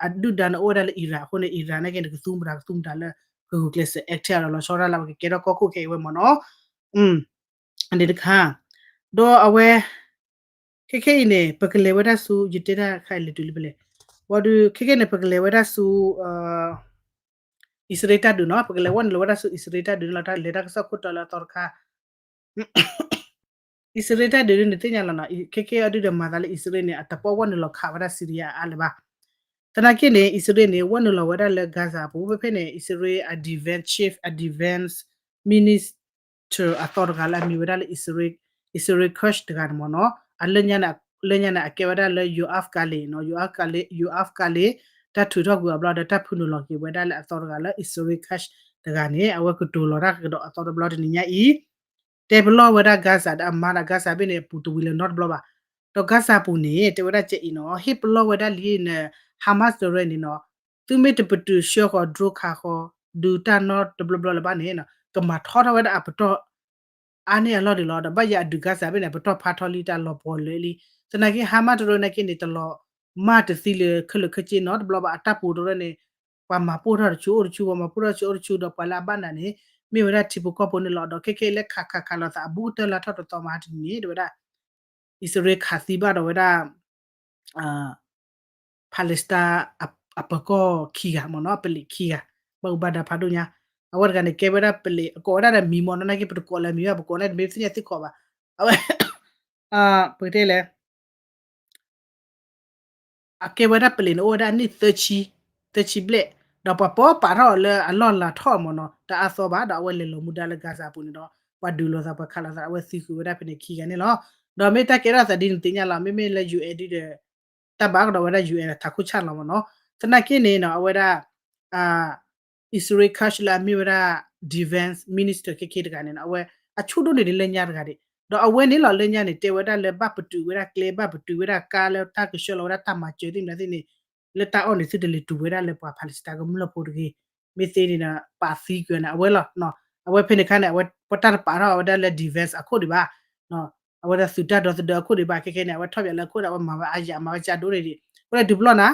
အဒုၣ်ဒါန့ၣ်အိၣ်ဝဲဒၣ်လၢ Iran အဃိန့ၣ် Iran နာ်က့န့ၣ် ကသူမတၤကသူမတၤလၢ ကဂုာ်ကျဲးစၢး act လီၤလီၤဆီဒၣ်လၢပကကဲထီၣ်ကီၢ်ခိၣ်ခဲအံၤဝဲမ့ၢ်နီၤ အန့ၣ်တခါ ဒီးအဝဲ ခဲခဲအံၤန့ၣ် ပကလဲၤဝဲဒၣ်ဆူ ယတဲတၢ်ခါအံၤလဲၤတုၤလံပလဲၤ ဘၣ်ဒီး ခဲခဲန့ၣ် ပကလဲၤဝဲဒၣ်ဆူ အံၣ်စရ့လးတၢ်ဒုးနီၤ ပကလဲၤဝဲနုာ်လီၤဝဲဒၣ်ဆူအံၣ်စရ့လးတၢ်ဒုးန့ၣ်လီၤ တၢ်လဲၤတၢ်ကစီၣ်ခိၣ်တီလၢအသီတခါ အံၣ်စရ့လးတၢ်ဒုးန့ၣ်သ့ၣ်ညါလီၤနီၤ ခဲခဲအဒုးဒီးမၤသးလၢအံၣ်စရ့လးန့ၣ် အတပီၢ်ဝဲနုာ်လီၤခးဝဲဒၣ် Syria အါလၢၤဘၣ် သနာ်က့န့ၣ် အံၣ်စရ့လးန့ၣ် ဝဲနုာ်လီၤဝဲဒၣ်လၢ Gaza အပူၤ ဖဲဖဲန့ၣ် အံၣ်စရ့လးအ defense chief အ defense minister အသီတဂၤလၢအမံၤဝဲဒၣ်လၢ အံၣ်စရ့လး Quds တဂၤန့ၣ်မ့ၢ်နီၤ အလၢညါန့ၣ် လၢညါန့ၣ် အကဲဝဲဒၣ်လၢ Yoav Gallant နီၤ Yoav Gallant တၢ်ထုးထီၣ်ကွံာ်အီၤဘျီဒီး တၢ်ဖုနုာ်လီၤက့ၤဝဲဒၣ်လၢအသီတဂၤလၢ အံၣ်စရ့လး Quds တဂၤန့ၣ် အဝဲကတိၤလီၤတၢ်ကဒီးအသီတဘျီတနံၤညါအံၤ တဲပလီၢ်ဝဲဒၣ် Gaza ဒီးအမါဒီး Gaza ဘ့ၣ်န့ၣ် အပူၤတဝံၤလၢၤနီတဘျီဘၣ် ဒီး Gaza ပူၤန့ၣ် တဲဝဲဒၣ်ကဲအံၤနီၤ ဟ့ၣ်ပလီၢ်ဝဲဒၣ်လံန့ၣ် Hamas တရၢန့ၣ်နီၤ သုမ့ၢ်တပတုာ်ဆှၢဃီၤ drone ခးဃီၤ ဒုးတၢ်နီတဘျီဘျီလၢၤဘၣ်န့ၣ် ကမၤထီထီၣ်ဝဲဒၣ်အပတီၢ် အါန့ၢ်အလီၢ်ဒံးလီၤ ဒီးဘၣ်ယၤအဒုး Gaza ဘ့ၣ်န့ၣ် အပတီၢ်ဖးထီလံတၢ်လီၤပှီၤလၢာ်လံ သနာ်က့ Hamas တရၢနာ်က့န့ၣ် တလီၤမၢ်တသံလၢခဲလၢာ်ခဲဆ့နီတဘျီဘၣ် အတၢ်ပူၤတရၢန့ၣ် ပှၤမၤပိၢ်ထီၣ်တဆူအိၣ်တဆူ ပှၤမၤပိၢ်ထီၣ်တဆူအိၣ်တဆူ ဒီးပှၤလၢအဘၣ်နးန့ၣ် မ့ၢ်ဝဲဒၣ်ထံဖိကီၢ်ဖိန့ၣ်လီၤ ဒီးခဲခဲလၢခးခးခးလိာ်သးအဘူးကတၢၢ်လၢထီၣ်တသီမဟါတနံၤန့ၣ် တဲဝဲဒၣ် အံၣ်စရ့လးခးသံဘၣ်ဒီးဝဲဒၣ် Palestine အပၢၤကီၢ်ခံဂၤမ့ၢ်နီၤ ပလံးခံဂၤ ဘၣ်မူဘၣ်ဒါဖးဒိၣ်ညါ အဝဲတဂၤန့ၣ် ကဲဝဲဒၣ်ပလံး အကိးဝဲဒၣ်ဒီးမံၤမ့ၢ်နီၤ နာ်က့ပတကိးလၢမံၤဘၣ် ပကိးန့ၣ်တမ့ၢ်သ့ၣ်ညါသ့ၣ်ခီဘၣ် အဝဲ ပကတဲလဲၣ် အကဲဝဲဒၣ်ပလံးန့ၣ် အိၣ်ဝဲဒၣ်အနံၣ်သၢဆံ သၢဆံဘျဲၣ် ဒီးပှၤပိာ်ပာ်ထီၣ်အီၤလၢအလီၢ်လၤထီၣ်မ့ၢ်နီၤ တအါသီဘၣ် ဒီးအဝဲလဲၤလီၤမူဒါလၢ Gaza ပူၤန့ၣ်ဒီး ပှၤဒုးလိာ်သး ပှၤခးလိာ်သး အဝဲသံကွံာ်ဝဲဒၣ်ဖဲန့ၣ်ခံဂၤန့ၣ်လီၤ. ဒီးမ့ၢ်တၢ်ကဲထီၣ်သးဒ်န့ၣ်သ့ၣ်ညါလီၤ မ့မ့ၢ်လၢ ယူၢ်အဲၣ် ဒ်ဒီး တၢ်ဘၣ်ကဒီးဝဲဒၣ် ယူၢ်အဲၣ် ထးခိၣ်ဆၣ်လီၤမ့ၢ်နီၤ. သနာ်က့န့ၣ်နီၤ အဝဲဒၣ် အံၣ်စရ့လး Quds လၢအမ့ၢ်ဝဲဒၣ် defense minister ခဲခဲတဂၤန့ၣ်နီၤ အဝဲအဆိကတၢၢ်န့ၣ်ဒ်လၢညါတဂၤဒံး ဒီးအဝဲန့ၣ်လီၤလၢညါန့ၣ် တဲဝဲဒၣ်လၢဘၣ်ပတုာ်ဝဲဒၣ်ကျဲ ဘၣ်ပတုာ်ဝဲဒၣ်ကါလၢတၢ်ကဆှၢလီၤဝဲဒၣ်တၢ်မၤစၢၤသ့ၣ်မနုၤသ့ၣ်န့ၣ် လၢတၢ်အီၣ်န့ၣ် သုတလဲၤတုၤဝဲဒၣ်လၢပှၤ Palestine ကမျၢၢ်ဖိတဂ့ၤ မ့ၢ်သ့န့ၣ်ဒီး ပာ်သံကွံာ်န့ၣ် အဝဲလီၤ. အဝဲဖဲန့ၣ်ခါန့ၣ် အဝဲပတၢ်တပာ်ထီၣ်ဝဲဒၣ်လၢ defense အခိၣ်ဒံးဘၣ် အဝဲဒၣ်သုးတၢ်ဒီသဒၢအခိၣ်ဒံးဘၣ် ခဲခဲန့ၣ် အဝဲထီၣ်ပၠးလၢအခိၣ်ဒီး အဝဲမၤဝဲအါယၤ မၤဝဲကၢဒိၣ်န့ၣ်ဒံး အဝဲဒၣ်တုၤပလီၢ်နၤ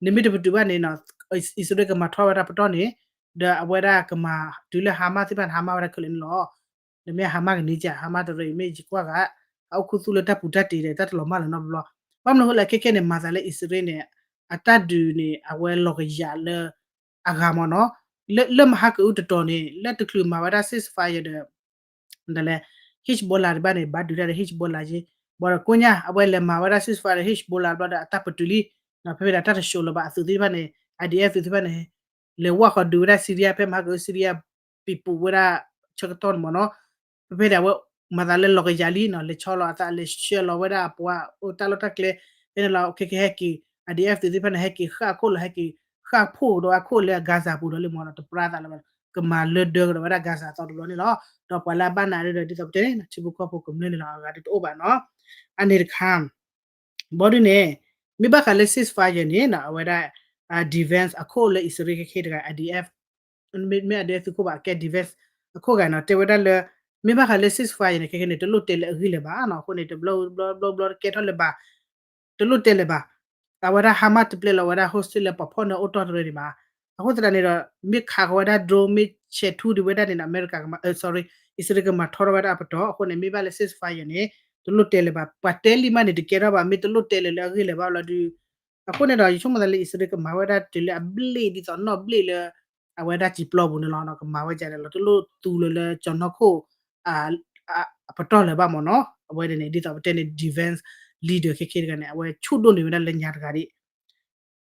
နမ့ၢ်တပတုာ်ဘၣ်န့ၣ်နီၤ အံၣ်စရ့လးကမၤထီၣ်ဝဲဒၣ်ပတီၢ်န့ၣ် ဒီးအဝဲဒၣ်ကမၤတုၤလၢ Hamas သ့ၣ်တဖၣ်န့ၣ် Hamas ဝဲဒၣ်ခဲလၢာ်န့ၣ်လီၤ. ဒီးမ့ၢ် Hamas ကန့ၢ်က Hamas တရၢအံၤ မ့ၢ်ယကွၢ်ဂၤ အအိၣ်ခူသူၣ်လၢတၢ်ပူၤတၢ်တ့ၤဒီး တၢ်တလီၤမၢ်လၢၤနီတဘျီ. ဘၣ်မနုၤအဃိလဲၣ် ခဲခဲန့ၣ် မၤသးလၢအံၣ်စရ့လးန့ၣ် အတၢ်ဒုးန့ၣ် အဝဲလီၤကယၤလၢ အဂၤမ့ၢ်နီၤ လၢမဟါကအုတတီၤန့ၣ် လၢတချုးမၤဝဲဒၣ် ceasefire ဒီး ဒ်လဲၣ် Hezbollah တဘၣ်န့ၣ် ဘၣ်ဒုးတၢ်ဒီး Hezbollah က့ ဘၣ်ဒီးကိညၣ် အဝဲလဲၤမၤဝဲဒၣ် ceasefire ဒီး Hezbollah ဘျီဒီး အတၢ်ပတုာ်လံ ဖဲဖဲဒီးတၢ်တဆှိးလၢၤဘၣ်အသုးသ့ၣ်တဖၣ်န့ၣ် IDF သုးသ့ၣ်တဖၣ်န့ၣ် လဲၤဝၢ်ဃီၤဒုးဝဲဒၣ် Syria ဖဲမဟါကအု Syria ပံၤပူၤဝဲဒၣ် ဆၢကတီၢ်န့ၣ်မ့ၢ်နီၤ ဖဲဖဲဒီးအဝဲ မၤသးလၢလီၤကယၤလံနီၤ လဲၤဆီလီၤအသး လဲၤဆှၢလီၤဝဲဒၣ်အပှၤအိၣ်တၢ်လီၢ်တၢ်ကျဲ ဖဲန့ၣ်လီၤ ခဲကဟဲက့ၤ IDF သုးသ့ၣ်တဖၣ်န့ၣ် ဟဲက့ၤဃၣ်အခိၣ်လီၤ ဟဲက့ၤဃၣ်ဖှိၣ်ဒီးအခိၣ်လၢ Gaza ပူၤဒီးလံမ့ၢ်နီၤ တပြၢသးလၢၤဘၣ် ကမၤလၢဒၢကဒီးဝဲဒၣ် Gaza အသီတဘျီန့ၣ်လီၤ. ဒီးပှၤလၢအဘၣ်နးဒီး ဒ်သိးပတဲန့ၣ် ထံဖိကီၢ်ဖိကမျၢၢ်န့ၣ်လီၤ အဂၤဒ်တအိၣ်ဘၣ်နီၤ အန့ၣ်တခါ ဘၣ်ဒုးန့ၣ် မ့ၢ်ဘၣ်ဃးလၢ ceasefire န့ၣ်နီၤ အဝဲဒၣ် defense အခိၣ်လၢအံၣ်စရ့လးခဲခဲတဂၤ IDF မ့ၢ် မ့ၢ် IDF သုးခိၣ်ဘၣ် အကဲ defense အခိၣ်ဂၤနီၤ တဲဝဲဒၣ်လၢ မ့ၢ်ဘၣ်ဃးလၢ ceasefire န့ၣ် ခဲခဲန့ၣ် တလိၣ်တဲလၢအဂ့ၢ်လၢၤဘၣ်နီၤ အဃိန့ၣ် တဘျီဘျီဘျီဘျီတကဲထီၣ်လၢၤဘၣ် တလိၣ်တဲလၢၤဘၣ် အဝဲဒၣ် Hamas တပျဲလီၤဝဲဒၣ် hostage လၢပှၤဖီၣ်န့ၢ်အိၣ်တီၢ်တရၢန့ၣ်ဘၣ် အဃိသတးန့ၣ်ဒီး မ့ၢ်ခးဃီၤဝဲဒၣ် drone မ့ၢ်ဆဲးထူဒံးဝဲဒၣ်န့ၣ် အမဲရကၤ sorry အံၣ်စရ့လးကမၤထီထီၣ်ဝဲဒၣ်အပတီၢ် အဃိန့ၣ် မ့ၢ်ဘၣ်လၢ ceasefire န့ၣ် တလိၣ်တဲလၢၤဘၣ် ပှၤတဲလံမးန့ၣ် တကဲထီၣ်ဘၣ် မ့ၢ်တလိၣ်တဲလၢၤလၢအဂ့ၢ်လၢၤဘၣ်လီၤဒုး အဃိန့ၣ်ဒီး ယဆိကမိၣ်သးလၢအံၣ်စရ့လးကမၤဝဲဒၣ်တုၤလၢအဘျ့ၣ်ဒ်သိးနီၢ်ဘျ့ၣ်လၢ အဝဲဒၣ်စံာ်ပျီပူၤန့ၣ်လီၤ. ကမၤဝဲဒ်န့ၣ်လီၤ. တလိၣ်သူလၢၤလၢကၠီၤနီၢ်ခိၣ် အပတီၢ်လၢၤဘၣ်မ့ၢ်နီၤ. အဝဲန့ၣ် ဒ်သိးပတဲန့ၣ် defense leader ခဲခဲတဂၤန့ၣ် အဝဲဆူၣ်ဒိၣ်န့ၢ်ဝဲဒၣ်လၢညါတဂၤဒ်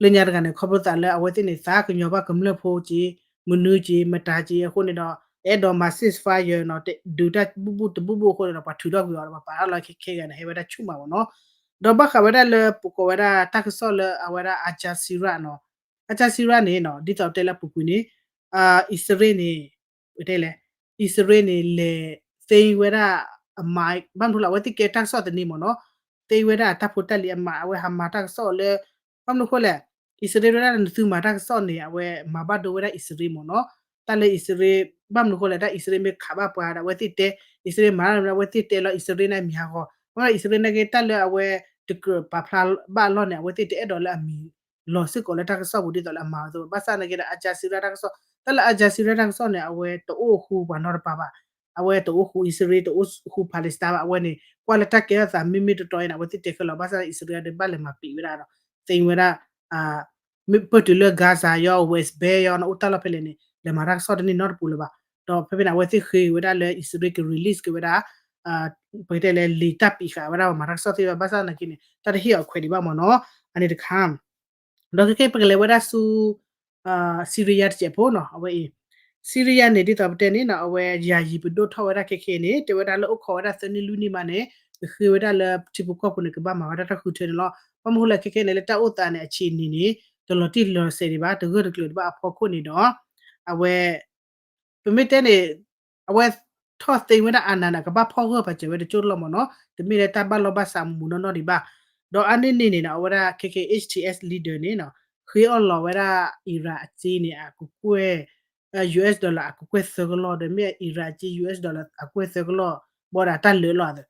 လၢညါတဂၤန့ၣ် ခီဖျိသးလၢအဝဲသ့ၣ်န့ၣ် သးကညီၤဘၣ်ကမျၢၢ်ဖိက့ၤ မနုၤက့ၤ မတၤက့ၤ အဃိန့ၣ်ဒီး အဲၣ်ဒိးမၤ ceasefire နီၤ ဒုးတၢ်ဘူၣ်ဘူၣ်တဘူၣ်ဘူၣ်အဃိန့ၣ်ဒီး ပှၤထုးထီၣ်ကွံာ်အီၤဒီး ပှၤပာ်ထီၣ်လီၤခဲခဲတဂၤန့ၣ် ဟဲဝဲဒၣ်ဆူၣ်မးမ့ၢ်နီၤ. ဒီးဘၣ်ဃးဝဲဒၣ်လၢပကိးဝဲဒၣ်တၢ်ကစီၣ်လၢအဝဲဒၣ် Al Jazeera နီၤ Al Jazeera န့ၣ်နီၤ ဒ်သိးတဲလၢအပူၤကွံာ်န့ၣ် အံၣ်စရ့လးန့ၣ် တဲလဲၣ် အံၣ်စရ့လးန့ၣ် လဲၤသ့ဝဲဒၣ်အမၤ ဘၣ်မနုၤဃိလဲၣ် အဝဲသ့ၣ်ကဲတၢ်ကစီၣ်တနံၤမ့ၢ်နီၤ သ့ဝဲဒၣ်တၢ်ဖိတၢ်လံၤအမၤ အဝဲဟးမၤတၢ်ကစီၣ်လၢ ဘၣ်မနုၤဃိလဲၣ် အံၣ်စရ့လးဝဲဒၣ်နသုမၤတၢ်ကစီၣ်န့ၣ် အဝဲမၤဘၣ်ဒိဝဲဒၣ်အံၣ်စရ့လးမ့ၢ်နီၤ တၢ်လၢအံၣ်စရ့လး ဘၣ်မနုၤဃိလဲၣ် တၢ်အံၣ်စရ့လးမ့ၢ်ခးဘၣ်ပှၤဒီး အဝဲသ့ၣ်တဲ အံၣ်စရ့လးမၤတၢ်လၢအဝဲသ့ၣ်တဲလီၤအံၣ်စရ့လးန့ၣ်အမံၤဟးဂီၤ ဘၣ်မနုၤအံၣ်စရ့လးန့ၣ်က့ တၢ်လၢအဝဲတကြၢးပာ်ဖျါဘၣ်အလီၢ်န့ၣ် အဝဲသ့ၣ်တအဲၣ်ဒိးလၢအမံၤလီၤစ့ၢ်ကီးလၢတၢ်ကစီၣ်ပူၤဒ်သိးလၢအမၤအသိး ဘၣ်ဆၣ်သနာ်က့ဒီး Al Jazeera တၢ်ကစီၣ် တၢ်လၢ Al Jazeera တၢ်ကစီၣ်န့ၣ် အဝဲတအိၣ်ဃူပှၤနီတပၤဘၣ် အဝဲတအိၣ်ဃူအံၣ်စရ့လး တအိၣ်ဃူ Palestine ဘၣ် အဝဲန့ၣ် ကွၢ်လၢတၢ်ကဲထီၣ်သးမ့မ့ၢ်တတီအံၤန့ၣ် အဝဲသ့ၣ်တဲခဲလီၤ ဘၣ်ဆၣ်အံၣ်စရ့လးဒီးဘၣ်လဲၤမၤပံာ်ဝဲဒၣ်ဒီး သ့ဝဲဒၣ် မ့ၢ်ပၢၢ်တုၤလၢ Gaza ယီၤ West Bank ယီၤ နအိၣ်တၢ်လီၢ်ဖဲလဲၣ်န့ၣ် လဲၤမၤတၢ်ကစီၣ်တန့ၢ်နီတပူၤလၢၤဘၣ် ဒီးဖဲဖဲန့ၣ် အဝဲသ့ၣ်ဃ့ဝဲဒၣ်လၢအံၣ်စရ့လးက release က့ၤဝဲဒၣ် ပကတဲလဲၣ် လံာ်တၢ်ပံးဃာ်ဝဲဒၣ်ပှၤမၤတၢ်ကစီၣ်သ့ၣ်တဖၣ် ဘၣ်ဆၣ်သနာ်က့န့ၣ် တၢ်တဟ့ၣ်အီၤခွဲးဒံးဘၣ်မ့ၢ်နီၤ အန့ၣ်တခါ ဒီးခဲကဲပကလဲၤဝဲဒၣ်ဆူ Syria တစဲးဖိနီၤ အဝဲအံၤ Syria န့ၣ် ဒ်သိးပတဲန့ၣ်နီၤ အဝဲယၤယံၤပဒိၣ်ထီၣ်ဝဲဒၣ်ခဲခဲန့ၣ် တဲဝဲဒၣ်လၢအိၣ်ခိးဝဲဒၣ်သၢနံၣ်လွံၢ်နံၣ်မးန့ၣ် ကဃ့ဝဲဒၣ်လၢထံဖိကီၢ်ဖိန့ၣ် ကဘၣ်မၤဝဲဒၣ်တၢ်ဃုထၢန့ၣ်လီၤ. ဘၣ်မနုၤဃိလဲၣ်ခဲခဲန့ၣ် လၢတၢ်အိၣ်သးန့ၣ် အဆံးနံၤန့ၣ် တလီၤတံၢ်လီၤဆဲးဒံးဘၣ် တဂၢၢ်တကျၢၤဒံးဘၣ်အဖီခိၣ်န့ၣ်ဒီး အဝဲ ပမ့ၢ်တဲန့ၣ် အဝဲထီၣ်သ့ဝဲဒၣ်အနၢ်န့ၣ် ကဘၣ်ဖီၣ်ဂၢၢ်ပာ်စၢၤဝဲတကၠိတလီၢ်မ့ၢ်နီၤ တမ့ၢ်လၢတၢ်ဘၣ်လိာ်ဘၣ်စးမူးမူးနီၢ်နီၢ်ဒံးဘၣ် ဒီးအါန့ၢ်န့ၣ်န့ၣ်နီၤ အဝဲဒၣ်ခဲခဲ H T S leader န့ၣ်နီၤ ဃ့အီၣ်လီၤဝဲဒၣ် Iran အစ့န့ၣ် အကကွဲၢ် US dollar အကကွဲၢ်သၢကလီၢ် ဒီးမ့ၢ် Iran အစ့ US dollar အကကွဲၢ်သၢကလီၢ် ဘၣ်ဒီးတၢ်လၢာ်လီၤ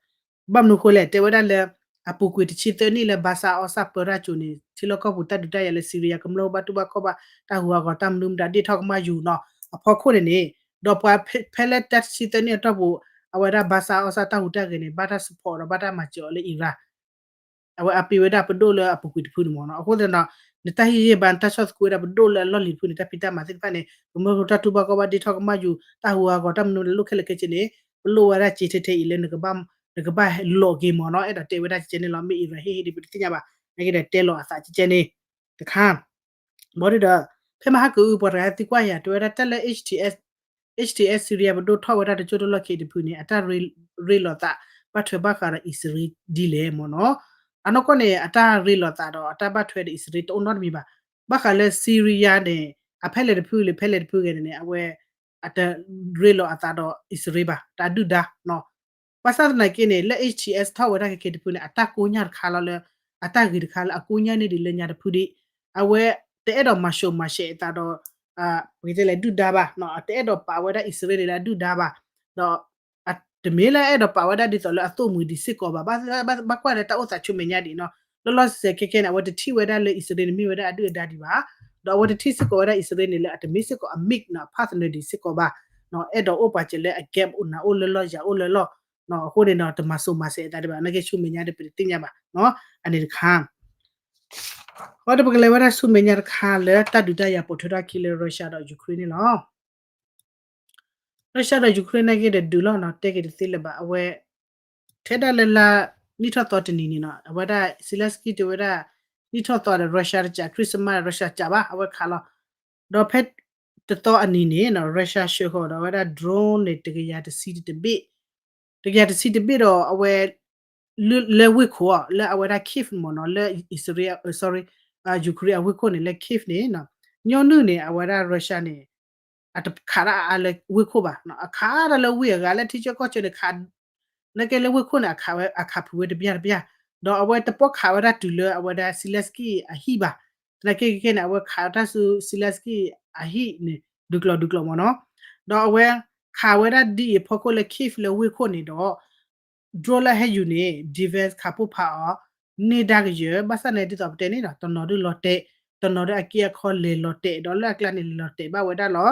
ဘၣ်မနုၤဃိလဲၣ် တဲဝဲဒၣ်လၢ အပူၤကွံာ်တဆံသၢနံၣ်လၢ ဘၤစၢ်အီစၢ်ပၢတၢ်ကၠိန့ၣ် ထံလီၢ်ကီၢ်ပူၤတၢ်ဒုးတၢ်ယၤလၢ Syria ကမျၢၢ်ဘၣ်တူၢ်ဘၣ်ခီၣ်ဘၣ် တၢ်ဟူးအဂီၤတၢ်မနုၤမတၤဒ့ၣ်ထီၣ်ကမၣ်ယူၤနီၤ အဖီခိၣ်န့ၣ်န့ၣ် ဒီးပှၤဖဲလၢတၢ်တဆံသၢနံၣ်အတီၢ်ပူၤ အဝဲဒၣ်ဘၤစၢ်အီစၢ်တၢ်ဟူးတၢ်ဂဲၤန့ၣ် ဘၣ်တၢ် support ဒီးဘၣ်တၢ်မၤစၢၤအီၤလၢ Iran အဝဲအပ့ၤဝဲဒၣ်ပဒိၣ်လၢအပူၤကွံာ်တဖုန့ၣ်မ့ၢ်နီၤ အဃိသတးဒီး နတၢ်ဟ့ၣ်ဂံၢ်ဘါ နတၢ်ဆီၣ်သခူဝဲဒၣ်ပဒိၣ်လၢအလီၢ်လံၤတဖုန့ၣ် တၢ်ဖံးတၢ်မၤသ့ၣ်တဖၣ်န့ၣ် ကမျၢၢ်ဖိတၢ်တူၢ်ဘၣ်ခီၣ်ဘၣ်ဒ့ၣ်ထီၣ်ကမၣ်ယူၤ တၢ်ဟူးအဂီၤတၢ်မနုၤလၢလိၣ်ခဲလၢာ်ခဲဆ့န့ၣ် ပလိၣ်ဝဲဒၣ်စ့ထဲထဲအံၤလၢ နကဘၣ်လိးက့ၤမ့ၢ်နီၤ အဲၣ်ဒိးတဲဝဲဒၣ်ကဲကဲန့ၣ်လီၤ မ့ၢ် Iran ဟ့ၣ်ဟ့ၣ်ဒံးပတသ့ၣ်ညါဘၣ် နာ်က့ဒီးတဲလီၤအသးကဲကဲန့ၣ် တခါ ဘၣ်ဒီး ဖဲမဟါကအုပှၤတဂၤသံကွၢ်ယၤ တဲဝဲဒၣ်တၢ်လၢ H T S Syria ပဒိၣ်ထီၣ်ဝဲဒၣ်တကၠိတလီၢ်ခံတဖုန့ၣ် အတၢ်ရ့လိာ်သး ဘၣ်ထွဲဘၣ်ဃးဒီးအံၣ်စရ့လးဒ်လဲၣ်မ့ၢ်နီၤ အနီၢ်ကီၢ်န့ၣ် အတၢ်ရ့လိာ်သးဒီး အတၢ်ဘၣ်ထွဲဒီးအံၣ်စရ့လးတအိၣ်နီတမံၤဘၣ် ဘၣ်ဃးလၢ Syria န့ၣ် အဖဲလဲၣ်တဖုလၢဖဲလဲၣ်တဖုဂဲၤန့ၣ် အဝဲ အတရ့လိာ်အသးဒီးအံၣ်စရ့လးဘၣ် တၢ်ဒုၣ်ဒါ ဘၣ်ဆၣ်သနာ်က့န့ၣ် လၢ H T S ထီၣ်ဝဲဒၣ်ခဲခဲတဖုန့ၣ် အတၢ်ကိညၢ်တခါလီၤလၢ အတၢ်ဂ့ၤတခါလၢအကိညၢ်န့ၢ်ဒံးလၢညါတဖုဒံး အဝဲတအဲၣ်ဒိးမၤစိၤမၤရှဲးအသးဒီး ပကတဲလဲၣ်ဒုၣ်ဒါဘၣ် တအဲၣ်ဒိးပာ်ဝဲဒၣ်အံၣ်စရ့လးလၢအဒုၣ်ဒါဘၣ် ဒီး တမ့ၢ်လၢအဲၣ်ဒိးပာ်ဝဲဒၣ်ဒ်သိးလၢအသိၣ်မှံၤဒံးစ့ၢ်ကီးဘၣ် ဘၣ်ကွၢ်လၢတၢ်အိၣ်သးဆူမဲာ်ညါဒံးနီၤ လၢလီၤစဲးခဲခဲန့ၣ် အဝဲတထံၣ်ဝဲဒၣ်လၢအံၣ်စရ့လးန့ၣ်မ့ၢ်ဝဲဒၣ်အဒုၣ်အဒါဒံးဘၣ် ဒီးအဝဲတထံၣ်စ့ၢ်ကီးဝဲဒၣ်အံၣ်စရ့လးန့ၣ်လၢအတမ့ၢ်စ့ၢ်ကီးအ mate နီၤ partner ဒံးစ့ၢ်ကီးဘၣ် အဲၣ်ဒိးအိၣ်ပာ်စၢၤလၢအ gap အိၣ်နၤအိၣ်လၢလီၢ်ယၤအိၣ်လၢလီၢ် အဃိန့ၣ်ဒီးတမၤစိၤမၤရှဲအသးဒံးဘၣ် နာ်က့ဆူမဲာ်ညါဒီးပတသ့ၣ်ညါဘၣ် အန့ၣ်တခါ အဃိဒီးပကလဲၤဝဲဒၣ်ဆူမဲာ်ညါတခါလၢတၢ်ဒုးတၢ်ယၤပိာ်ထွဲထီၣ်အခံလၢ Russia ဒီး Ukraine န့ၣ်လီၤ. Russia ဒီး Ukraine နာ်က့ဒီးဒုးလီၤနီၤ တဲက့ၤတသ့လၢၤဘၣ် အဝဲ ထဲဒၣ်လၢလါ နံၣ်ထီၣ်သီတနံၤန့ၣ်နီၤ အဝဲဒၣ် Zelenskyy တဲဝဲဒၣ် နံၣ်ထီၣ်သီဒီး Russia တစး Christmas Russia စးဘၣ် အဝဲခးလီၤ ဒီးဖဲတသီအနံၤန့ၣ်နီၤ Russia ဆှၢဃီၤဒီးအဝဲဒၣ် drone န့ၣ် တကယၤတဆံတဘ့ၣ် တကယၤတဆံတဘ့ၣ်ဒီးအဝဲ လၢဝ့ၢ်ခိၣ်အီၤ လၢအဝဲဒၣ် Kyiv မ့ၢ်နီၤ လၢ Israel, sorry, Ukraine အဝ့ၢ်ခိၣ်န့ၣ် လၢ Kyiv န့ၣ် ညီနုၢ်န့ၣ် အဝဲဒၣ် Russia န့ၣ် အတခးတၢ်အါအါလၢဝ့ၢ်ခိၣ်ဘၣ် အခးတၢ်လၢဝ့ၢ်အဂၤလၢထံဆၢကီၢ်ဆၢန့ၣ် ခး နာ်က့လၢဝ့ၢ်ခိၣ်န့ၣ် အခးဖုးဝဲတဘျၣ်တဘျၣ် ဒီးအဝဲတပီၢ်ခးဝဲဒၣ်တုၤလၢအဝဲဒၣ် Zelenskyy အဟံၣ်ဘၣ် သနာ်က့ခဲကဲန့ၣ် အဝဲခးတၢ်ဆူ Zelenskyy အဟံၣ်န့ၣ် ဒုးကျီၤဒုးကျီၤမ့ၢ်နီၤ ဒီးအဝဲခးဝဲဒၣ်ဒ်အံၤအဖီခိၣ်လၢ Kyiv လၢဝ့ၢ်ခိၣ်န့ၣ်ဒီး drone လၢအဟဲယူၤန့ၣ် defense ခးပိၢ်ဖးအီၤ န့ၢ်ဒၣ်ကယၢၤ ဘၣ်ဆၣ်န့ၣ်ဒ်သိးပတဲန့ၣ်ဒီး တနီၤဒုးလီၤတဲာ် တနီၤဒုးအက့အခီလဲၤလီၤတဲာ် ဒီးလၢအကျါန့ၣ်လဲၤလီၤတဲာ်ဘၣ်ဝဲဒၣ်လီၤ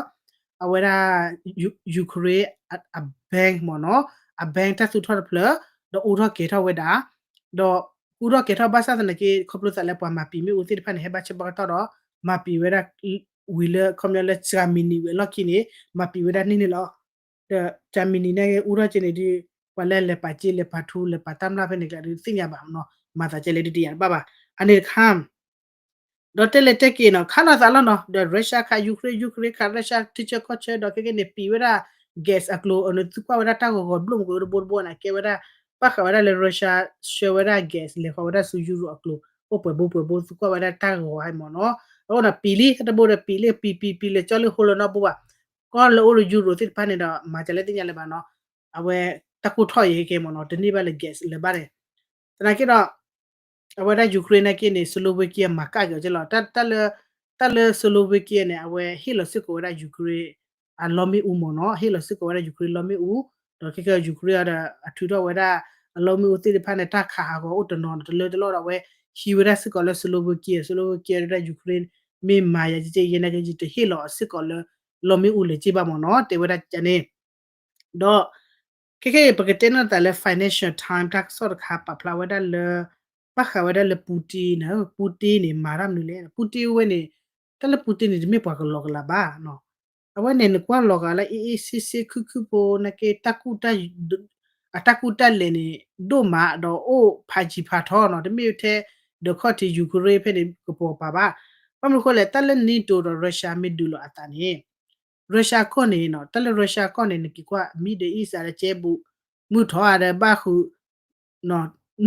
အဝဲဒၣ် Ukraine အ bank မ့ၢ်နီၤ အ bank တၢ်သူၣ်ထီၣ်တဖျၢၣ် ဒီးအိးထီၣ်ကဲၤထီၣ်ဝဲဒၣ် ဒီး အူထီၣ်ကဲၤထီၣ်ဘၣ်ဆၣ်သနာ်က့ ခီဖျိသးလၢပှၤမၤပံာ်မ့ၣ်အူသ့ၣ်တဖၣ်န့ၣ် ဟဲဘၣ်ဆၢဘၣ်ကတီၢ်ဒီး မၤပံာ်ဝဲဒၣ် ဝံၤလၢခီပညီလၢ Germany ဝံၤအလီၢ်ခံန့ၣ် မၤပံာ်ဝဲဒၣ်န့ၢ်န့ၣ်လီၤ. ဒီး Germany န့ၣ် အူထီၣ်ကဲန့ၣ်ဒီး ပှၤလၢလဲၤပာ်က့လဲၤပာ်ထူလဲၤပာ်တၢ်မျၢ်ဖဲန့ၣ်ကျါဒီးသ့ၣ်ညါဘၣ်နီၤ မၤသးကဲလဲၣ်ဒုးတယာ်တဘၣ်ဘၣ် အန့ၣ်တခါ ဒီးတဲလဲၤတဲက့ၤနီၤ ခါနီၤသးလီၤနီၤ ဒီး Russia ခး Ukraine, Ukraine ခး Russia ထံဆၢကီၢ်ဆၢဒီးခဲကနံၣ်န့ၣ် ပံာ်ဝဲဒၣ် gas အကျိၤ အန့ၣ်သုကွၢ်ဝဲဒၣ်တၢ်ဂီၤဂီၤဘျိၣ်မကတဘိတဘိန့ၣ် ကဲဝဲဒၣ် ဘၣ်ဃးဝဲဒၣ်လၢ Russia ဆှၢဝဲဒၣ် gas လဲၤဃီၤဝဲဒၣ်ဆူ Europe အကျိၤ အိၣ်ပှဲၤဘိပှဲၤဘိ သုကွၢ်ဝဲဒၣ်တၢ်ဂီၤဂီၤဟဲမၢ်နီၤ အအိၣ်ဒီးပံာ်လံ တဘိဒီးပံာ်လံ ပံာ်ပံာ်ပံာ်လဲၤကၠီလၢဟိလၢနီတဘိဘၣ် ကီၢ်လၢအိၣ်လၢ Europe သ့ၣ်တဖၣ်န့ၣ်ဒီး မၤကလဲၣ်သ့ၣ်ညါလၢၤဘၣ်နီၤ အဝဲ တၢ်ကိၢ်ထီၣ်ယဲကဲမၢ်နီၤ တန့ၢ်ဘၣ်လၢ gas လၢၤဘၣ်န့ၣ် သနာ်က့ဒီး အဝဲဒၣ် Ukraine နာ်က့န့ၣ် Slovakia မၤကၣ်က့ၤအီၤကဲလီၤ တၢ်လၢ Slovakia န့ၣ် အဝဲဟ့ၣ်လီၤစ့ၢ်ကီးဝဲဒၣ် Ukraine အလီမ့ၣ်အူမၢ်နီၤ ဟ့ၣ်လီၤစ့ၢ်ကီးဝဲဒၣ် Ukraine လီမ့ၣ်အူ ဒီးခဲကဲ Ukraine ဒီး အထုးထီၣ်ဝဲဒၣ် အလီမ့ၣ်အူသ့ၣ်တဖၣ်န့ၣ် တၢ်ခးဟးဂီၤအိၣ်တနီၤတလၢတလီၢ်ဒီး အဝဲဟံးဝဲဒၣ်စ့ၢ်ကီးလၢ Slovakia, Slovakia ဒၣ် Ukraine မ့ၢ်မၤယၤကဲကဲ ယဲနာ်က့ ယတဟ့ၣ်လီၤစ့ၢ်ကီးလၢ လီမ့ၣ်အူလဲၤက့ဘၣ်မၢ်နီၤ တဲဝဲဒၣ်ကန့ၣ် ဒီး ခဲခဲအံၤ ပကတဲနီၢ်သးလၢ Financial Times တၢ်ကစီၣ်တခါ ပာ်ဖျါဝဲဒၣ်လၢ ဘၣ်ဃးဝဲဒၣ်လၢ Putin န့ၣ် Putin န့ၣ် မၤတၢ်မနုၤလဲၣ် Putin ဝဲန့ၣ် တၢ်လၢ Putin န့ၣ် တမ့ၢ်ပှၤကလီၤကလးဘၣ် အဝဲန့ၣ် နကွၢ်လီၤဂာ်လၢ အ့ၣ်အ့ၣ်ဆ့ဆ့ခုၣ်ခုၣ်ဖိ နာ်က့ တၢ်ကူၣ် အတၢ်ကူၣ်တၢ်လဲၤန့ၣ် ဒိၣ်မး ဒီးအိၣ်ဖးယံၤဖးထီနီၤ တမ့ၢ်ထဲ ဒီးခီၣ်ထံး Ukraine ဖဲန့ၣ် ကပီၤပၤဘၣ် ဘၣ်မနုၤဃိလဲၣ် တၢ်လၢ NATO ဒီး Russia မ့ၢ်ဒုးလိာ်အသးန့ၣ် Russia ကီၢ်န့ၣ်နီၤ တၢ်လၢ Russia ကီၢ်န့ၣ် နက့ၤကွၢ် Middle East ဒီး ကဲဘူး မုၢ်ထီၣ်ဧါဒီးဘၣ်ဃုာ်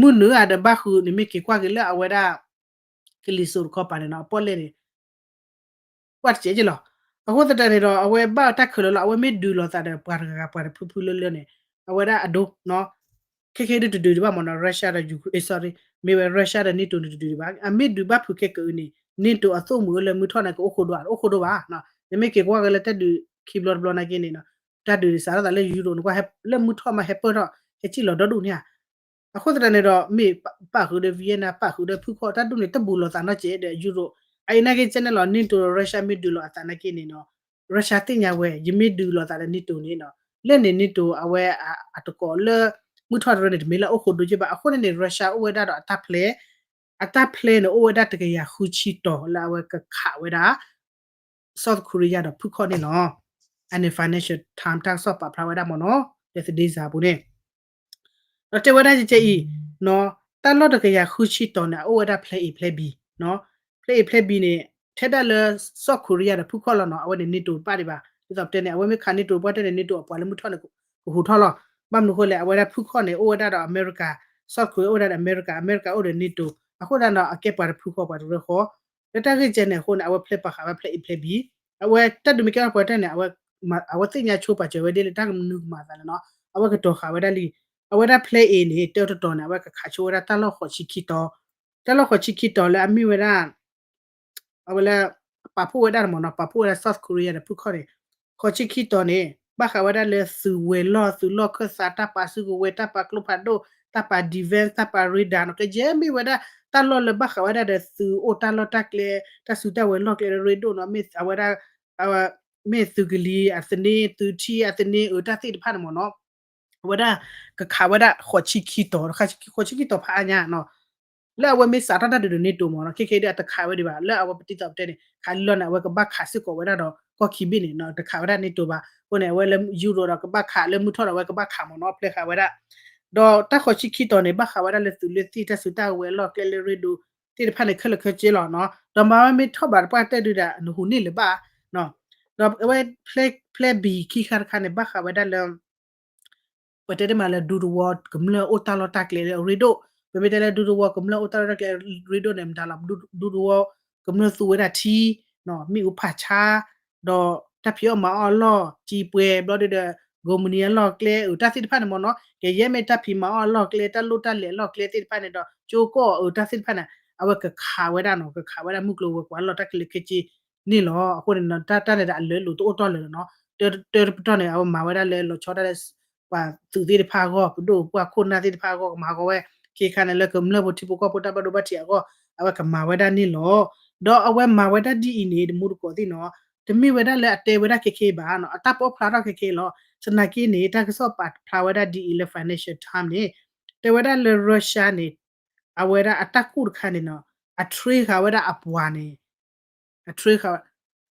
မုၢ်နုာ်ဧါဒီးဘၣ်ဃုာ် နမ့ၢ်က့ၤကွၢ်က့ၤလၢအဝဲဒၣ် ကလံၤစိးတခီပၤန့ၣ်နီၤ အပီၣ်လဲၣ်န့ၣ် ကွၢ်တစဲးက့လီၤ. အဃိသတးန့ၣ်ဒီး အဝဲဘၣ်တၢ်ခဲလၢာ်လီၤ အဝဲမ့ၢ်ဒုးလိာ်သးဒီးပှၤတဂၤဂၤပှၤတဖုဖုလၢလၢန့ၣ် အဝဲဒၣ်အဒိ ခဲခဲဒုးတဒုးဒံးဘၣ်မၢ်နီၤ Russia ဒီး Ukraine, sorry, မ့ၢ်ဝဲ Russia ဒီး NATO န့ၣ်တဒုးဒံးဘၣ် အမ့ၢ်ဒုးဘၣ်ဖုးခဲကၢန့ၣ် NATO အသိၣ်မုၣ်လၢမုၢ်ထီၣ်န့ၣ် ကအိၣ်ဃိဒိၣ်ဧါ တအိၣ်ဃိဒိၣ်ဘၣ်. နမ့ၢ်က့ၤကွၢ်က့ၤလၢတၢ်ဒုးခံဘျီတဘျီနာ်က့န့ၣ် တၢ်ဒုးန့ၣ်စးထီၣ်သးလၢ Europe နကွၢ်လၢမုၢ်ထီၣ်မးဟဲပၢၢ်ထီၣ် ဟဲစံၣ်လီၤဒီဒူၣ်န့ၣ်ဧါ အဃိသတးန့ၣ်ဒီး မ့ၢ်ပာ်ဃုာ်ဒီး Vietnam ပာ်ဃုာ်ဒီးဖုခီၣ် တၢ်ဒ်န့ၣ်တဘူးလိာ်သးနီတစဲးဒီး Europe အအံၤနာ်က့ကဲန့ၣ်လီၤ NATO ဒီး Russia မ့ၢ်ဒုးလိာ်အသးနာ်က့န့ၣ်နီၤ Russia သ့ၣ်ညါဝဲ ယမ့ၢ်ဒုးလိာ်သးဒီး NATO န့ၣ်နီၤ လၢန့ၣ် NATO အဝဲအတကိးလၢ မုၢ်ထီၣ်တရၢန့ၣ် တမ့ၢ်လၢအိၣ်ဃိဒိၣ်က့ဘၣ် အဃိန့ၣ်န့ၣ် Russia အိၣ်ဝဲဒၣ်ဒီးအတၢ် plan အတၢ် plan န့ၣ် အိၣ်ဝဲဒၣ်တကယၤဃုဆံတီၤလၢအဝဲကခးဝဲဒၣ် South Korea ဒီးဖုခီၣ်န့ၣ်လီၤ. အန့ၣ် Financial Times တၢ်ကစီၣ်ပာ်ဖျါဝဲဒၣ်မၢ်နီၤ လၢသဒ့စၤပူၤန့ၣ် ဒီးတဲဝဲဒၣ်ကဲအံၤ တၢ်လီၢ်တကယၤဃုဆံတီၤန့ၣ် အအိၣ်ဝဲဒၣ် plan A plan B, plan A plan B န့ၣ် ထဲဒၣ်လၢ South Korea ဒီးဖုခီၣ်လီၤနီၤ အဝဲန့ၣ် NATO တဘၣ်ဒံးဘၣ် ဒ်သိးပတဲန့ၣ် အဝဲမ့ၢ်ခး NATO ပှၢ်တဲန့ၣ် NATO အပှၤလၢမုၢ်ထီၣ်န့ၣ် ကဟူးထီၣ်လီၤ. ဘၣ်မနုၤဃိလဲၣ် အဝဲဒၣ်ဖုခီၣ်န့ၣ် အိၣ်ဝဲဒၣ်ဒီး America, South Korea အိၣ်ဝဲဒၣ်ဒီး America, America အိၣ်ဒီး NATO အဃိသတးဒီး အကဲပှၤတဖုဃီပှၤတရၢဃီ လၢတၢ်ဂ့ၢ်ကဲန့ၣ်အဃိန့ၣ် အဝဲ plan ပာ်ဃာ်ဝဲ plan A plan B, အဝဲတၢ်ဒုးမ့ၢ်ကဲထီၣ်ပှဲၤတၢ်န့ၣ် အဝဲသ့ၣ်ညါဆိပာ်စၢၤဝဲဒ်လၢတၢ်ကမနုၤကမၤအသးန့ၣ်နီၤ အဝဲကတီၤဃာ်ဝဲဒၣ်လံ. အဝဲဒၣ် plan A န့ၣ် တၢတတီၤန့ၣ် အဝဲကခးဆိဝဲဒၣ်တၢ်လီၢ်ဃိးဆံခံတီၤ, တၢ်လီၢ်ဃိးဆံခံတီၤလၢအမ့ၢ်ဝဲဒၣ် အဝဲလၢ ပာ်ဖှိၣ်ဝဲဒၣ်မ့ၢ်နီၤ ပာ်ဖှိၣ်ဝဲဒၣ် South Korea ဒီးဖုခီၣ်န့ၣ် ဃိးဆံခံတီၤန့ၣ် ဘၣ်ဃးဝဲဒၣ်လၢသုးဝဲၤလီၢ် သုးလီၢ်ခၢၣ်သး တၢ်ပာ်စုကဝဲၤ တၢ်ပာ်ကျိဖးဒိၣ် တၢ်ပာ် defense တၢ်ပာ် radar နီၤ ကယဲၢ်မ့ၢ်ဝဲဒၣ် တၢ်လီၢ်လၢဘၣ်ဃးဝဲဒၣ်ဒီးသုးအိၣ်တၢ်လီၢ်တၢ်ကျဲ တၢ်စုတၢ်ဝဲၤလီၢ်ကျဲလၢရ့ဒိၣ်နီၤ မ့ၢ်အဝဲဒၣ် မ့ၢ်သုးကလံၤအသန့ သုးထံအသန့ အတၢ်သ့ၣ်တဖၣ်န့ၣ်မ့ၢ်နီၤ အဝဲဒၣ် ကခးဝဲဒၣ်ဃိးဆံခံတီၤ ဃိးဆံခံတီၤဖးအါညါနီၤ လၢအဝဲမ့ၢ်စးထီၣ်တၢ်ဒုးဒီး NATO မ့ၢ်နီၤ ခဲခဲဒုးအတခးဝဲဒံးဘၣ် လၢအဝဲပတံၤသီၣ်ပတဲန့ၣ် ခးလံလီၤန့ၣ် အဝဲကဘၣ်ခးစ့ၢ်ကီးဝဲဒၣ်ဒီး ကီၢ်ခံဘ့ၣ်န့ၣ်နီၤ တခးဝဲဒၣ် NATO ဘၣ် အဃိန့ၣ် အဝဲလၢ Europe ဒီးကဘၣ်ခး လၢမုၢ်ထီၣ်ဒီးအဝဲကဘၣ်ခးမ့ၢ်နီၤ plan ဃာ်ဝဲဒၣ် ဒီးတၢ်ဃိးဆံခံတီၤန့ၣ် ဘၣ်ဃးဝဲဒၣ်လၢသုးလၢသံၣ် တၢ်စုတၢ်ဝဲၤလီၢ်ကျဲလၢရ့ဒိၣ်သ့ၣ်တဖၣ်န့ၣ် ခဲလၢာ်ခဲဆ့လီၤနီၤ ဒီးမၤဝဲမ့ၢ်ထီၣ်ဘးတပှၢ်တဲဒုးဒၣ် နဟူးန့ၢ်လၢၤဘၣ် ဒီးအဝဲ plan B ခံခါတခါန့ၣ် ဘၣ်ဃးဝဲဒၣ်လၢ ပတဲတမံၤလၢဒူသဝီကမျၢၢ်အိၣ်တၢ်လီၢ်တၢ်ကျဲလၢအရ့ဒိၣ်, ပမ့ၢ်တဲလၢဒူသဝီကမျၢၢ်အိၣ်တၢ်လီၢ်တၢ်ကျဲလၢအရ့ဒိၣ်န့ၣ် မတၤလီၤ ဒူသဝီကမျၢၢ်သူဝဲဒၣ်ထံ, မ့ၣ်အူဖးဆါ, ဒီးတၢ်ဖံးအီၣ်မၤအီၣ်အလီၢ် ကံပှဲၤ ဘျီဒုဒီး ကိးမုၢ်နံၤအလီၢ်ကျဲ အတၢ်သ့ၣ်တဖၣ်န့ၣ်မ့ၢ်နီၤ, ကယဲၢ်မ့ၢ်တၢ်ဖံးမၤအီၣ်အလီၢ်ကျဲ တၢ်လိၣ်တၢ်လဲၤအလီၢ်ကျဲသ့ၣ်တဖၣ်န့ၣ်ဒီး ကၠိကီၢ်အတၢ်သ့ၣ်တဖၣ်န့ၣ် အဝဲကခးဝဲဒၣ်နီၤ, ကခးဝဲဒၣ်မုၢ်ကျိၤဝဲၤကွာ်အလီၢ်တၢ်ခဲလၢာ်ခဲဆ့ န့ၣ်လီၤ. အဃိန့ၣ် တၢ်တၢ်န့ၣ်ဒီးအလၢအလိၤတအိၣ်တီၢ်လၢၤနီၤ. တၢတပတီၢ်န့ၣ် အဝဲမၤဝဲဒၣ်လၢလီၤဆီဒၣ်လၢ ပှၤသုးသ့ၣ်တဖၣ်အဂီၢ်, ပဒိၣ်ပှၢ်ခိၣ်နၢ်သ့ၣ်တဖၣ်အဂီၢ်, ကမၤဟးဂီၤဝဲ ခ့ခါန့ၣ်လၢကမျၢၢ်ဖိထံဖိကီၢ်ဖိတၢ်ဘၣ်ဒိဘၣ်ထံးအဂီၢ်, အဝဲကမၤဝဲဒၣ်န့ၣ်လီၤ. ဒီးအဝဲမၤဝဲဒၣ်ဒ်အံၤန့ၣ် တမူတကိးသ့ၣ်နီၤ, တမ့ၢ်ဝဲဒၣ်လၢအတဲဝဲဒၣ်ခဲခဲဘၣ်နီၤ, အတၢ်ပာ်ဖျါထီၣ်ခဲခဲလီၤ. သနာ်က့န့ၣ် တၢ်ကစီၣ်ပာ်ဖျါဝဲဒၣ်ဒ်အံၤလၢ Financial Times န့ၣ် တဲဝဲဒၣ်လၢ Russia န့ၣ် အဝဲဒၣ်အတၢ်ကူၣ်တခါန့ၣ်နီၤ အ train ဃာ်ဝဲဒၣ်အပှၤန့ၣ် အ train ဃာ်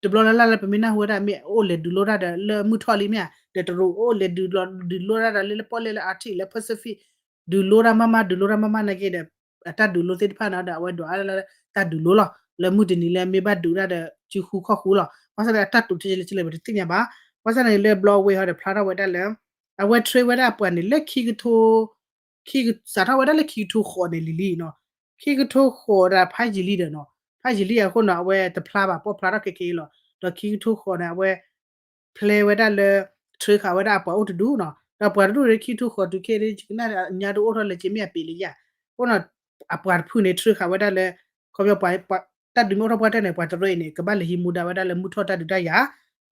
တဘျီလၢ်လၢ်လၢပမ့ၢ်နၢ်ဟူဝဲဒၣ် မ့ၢ်အိၣ်လဲၤဒုးလိတၢ်ဒီးလၢမုၢ်ထီၣ်လံမ့ၢ်ဧါ ဒီးတရူးအိၣ်လဲၤဒုးလိတၢ်ဒီးလၢလၢပီၣ်လဲၣ်လၢ Arctic လၢ Pacific ဒုးလိတၢ်မးမး ဒုးလိတၢ်မးမးနာ်က့ဒီး အတၢ်ဒုးလိသ့ၣ်တဖၣ်န့ၣ်ဒီး အဝဲဒွးလၢတၢ်ဒုးလိလီၤ လၢမုၢ်တနံၤလၢမ့ၢ်ဘၣ်ဒုးတၢ်ဒီးစုဃုခီၣ်ဃုလီၤ. ဘၣ်ဆၣ်န့ၣ် အတၢ်တိာ်ထံဆဲးလၢဆဲးလၢပတသ့ၣ်ညါဘၣ်. ဘၣ်ဆၣ်န့ၣ်လၢဘျီဝဲဟီဒီးဖျါထီၣ်ဝဲဒၣ်လၢ အဝဲ train ဝဲဒၣ်အပှၤန့ၣ်လၢခံကထိ ခံ စးထီၣ်ဝဲဒၣ်လၢခံကထိဃိးန့ၣ်လံလံနီၤ ခံကထိဃိးဒီးဖးယံာ်လံဒီးနီၤ ဖးယံာ်လံအဃိနီၤ အဝဲတဖျါဘၣ် ပိာ်ဖျါထီၣ်ခဲက့လီၤ. ဒီးခံကထိဃိးန့ၣ် အဝဲ ဖျဲဝဲဒၣ်လၢ train ဃာ်ဝဲဒၣ်အပှၤအိၣ်တဒူၣ်နီၤ ဒီးပှၤတဒူၣ်န့ၣ် ခံကထိဃိးတုၤခဲအံၤ ယကနၣ်ညါဒုးအိၣ်ထီၣ်လၢက့မ့ၢ်အပ့ၤလၢယၤ အဃိနီၤ အပှၤတဖုန့ၣ် train ဃာ်ဝဲဒၣ်လၢ ခီပညီ တၢ်ဒုးမ့ၢ်အိၣ်ထီၣ်ပှၢ်တၢၢ်န့ၣ် ပှၤတရၢအံၤန့ၣ် ကဘၣ်လဲၤဟံးမူဒါဝဲဒၣ်လၢမုၢ်ထီၣ်တၢ်ဒုးတၢ်ယၤ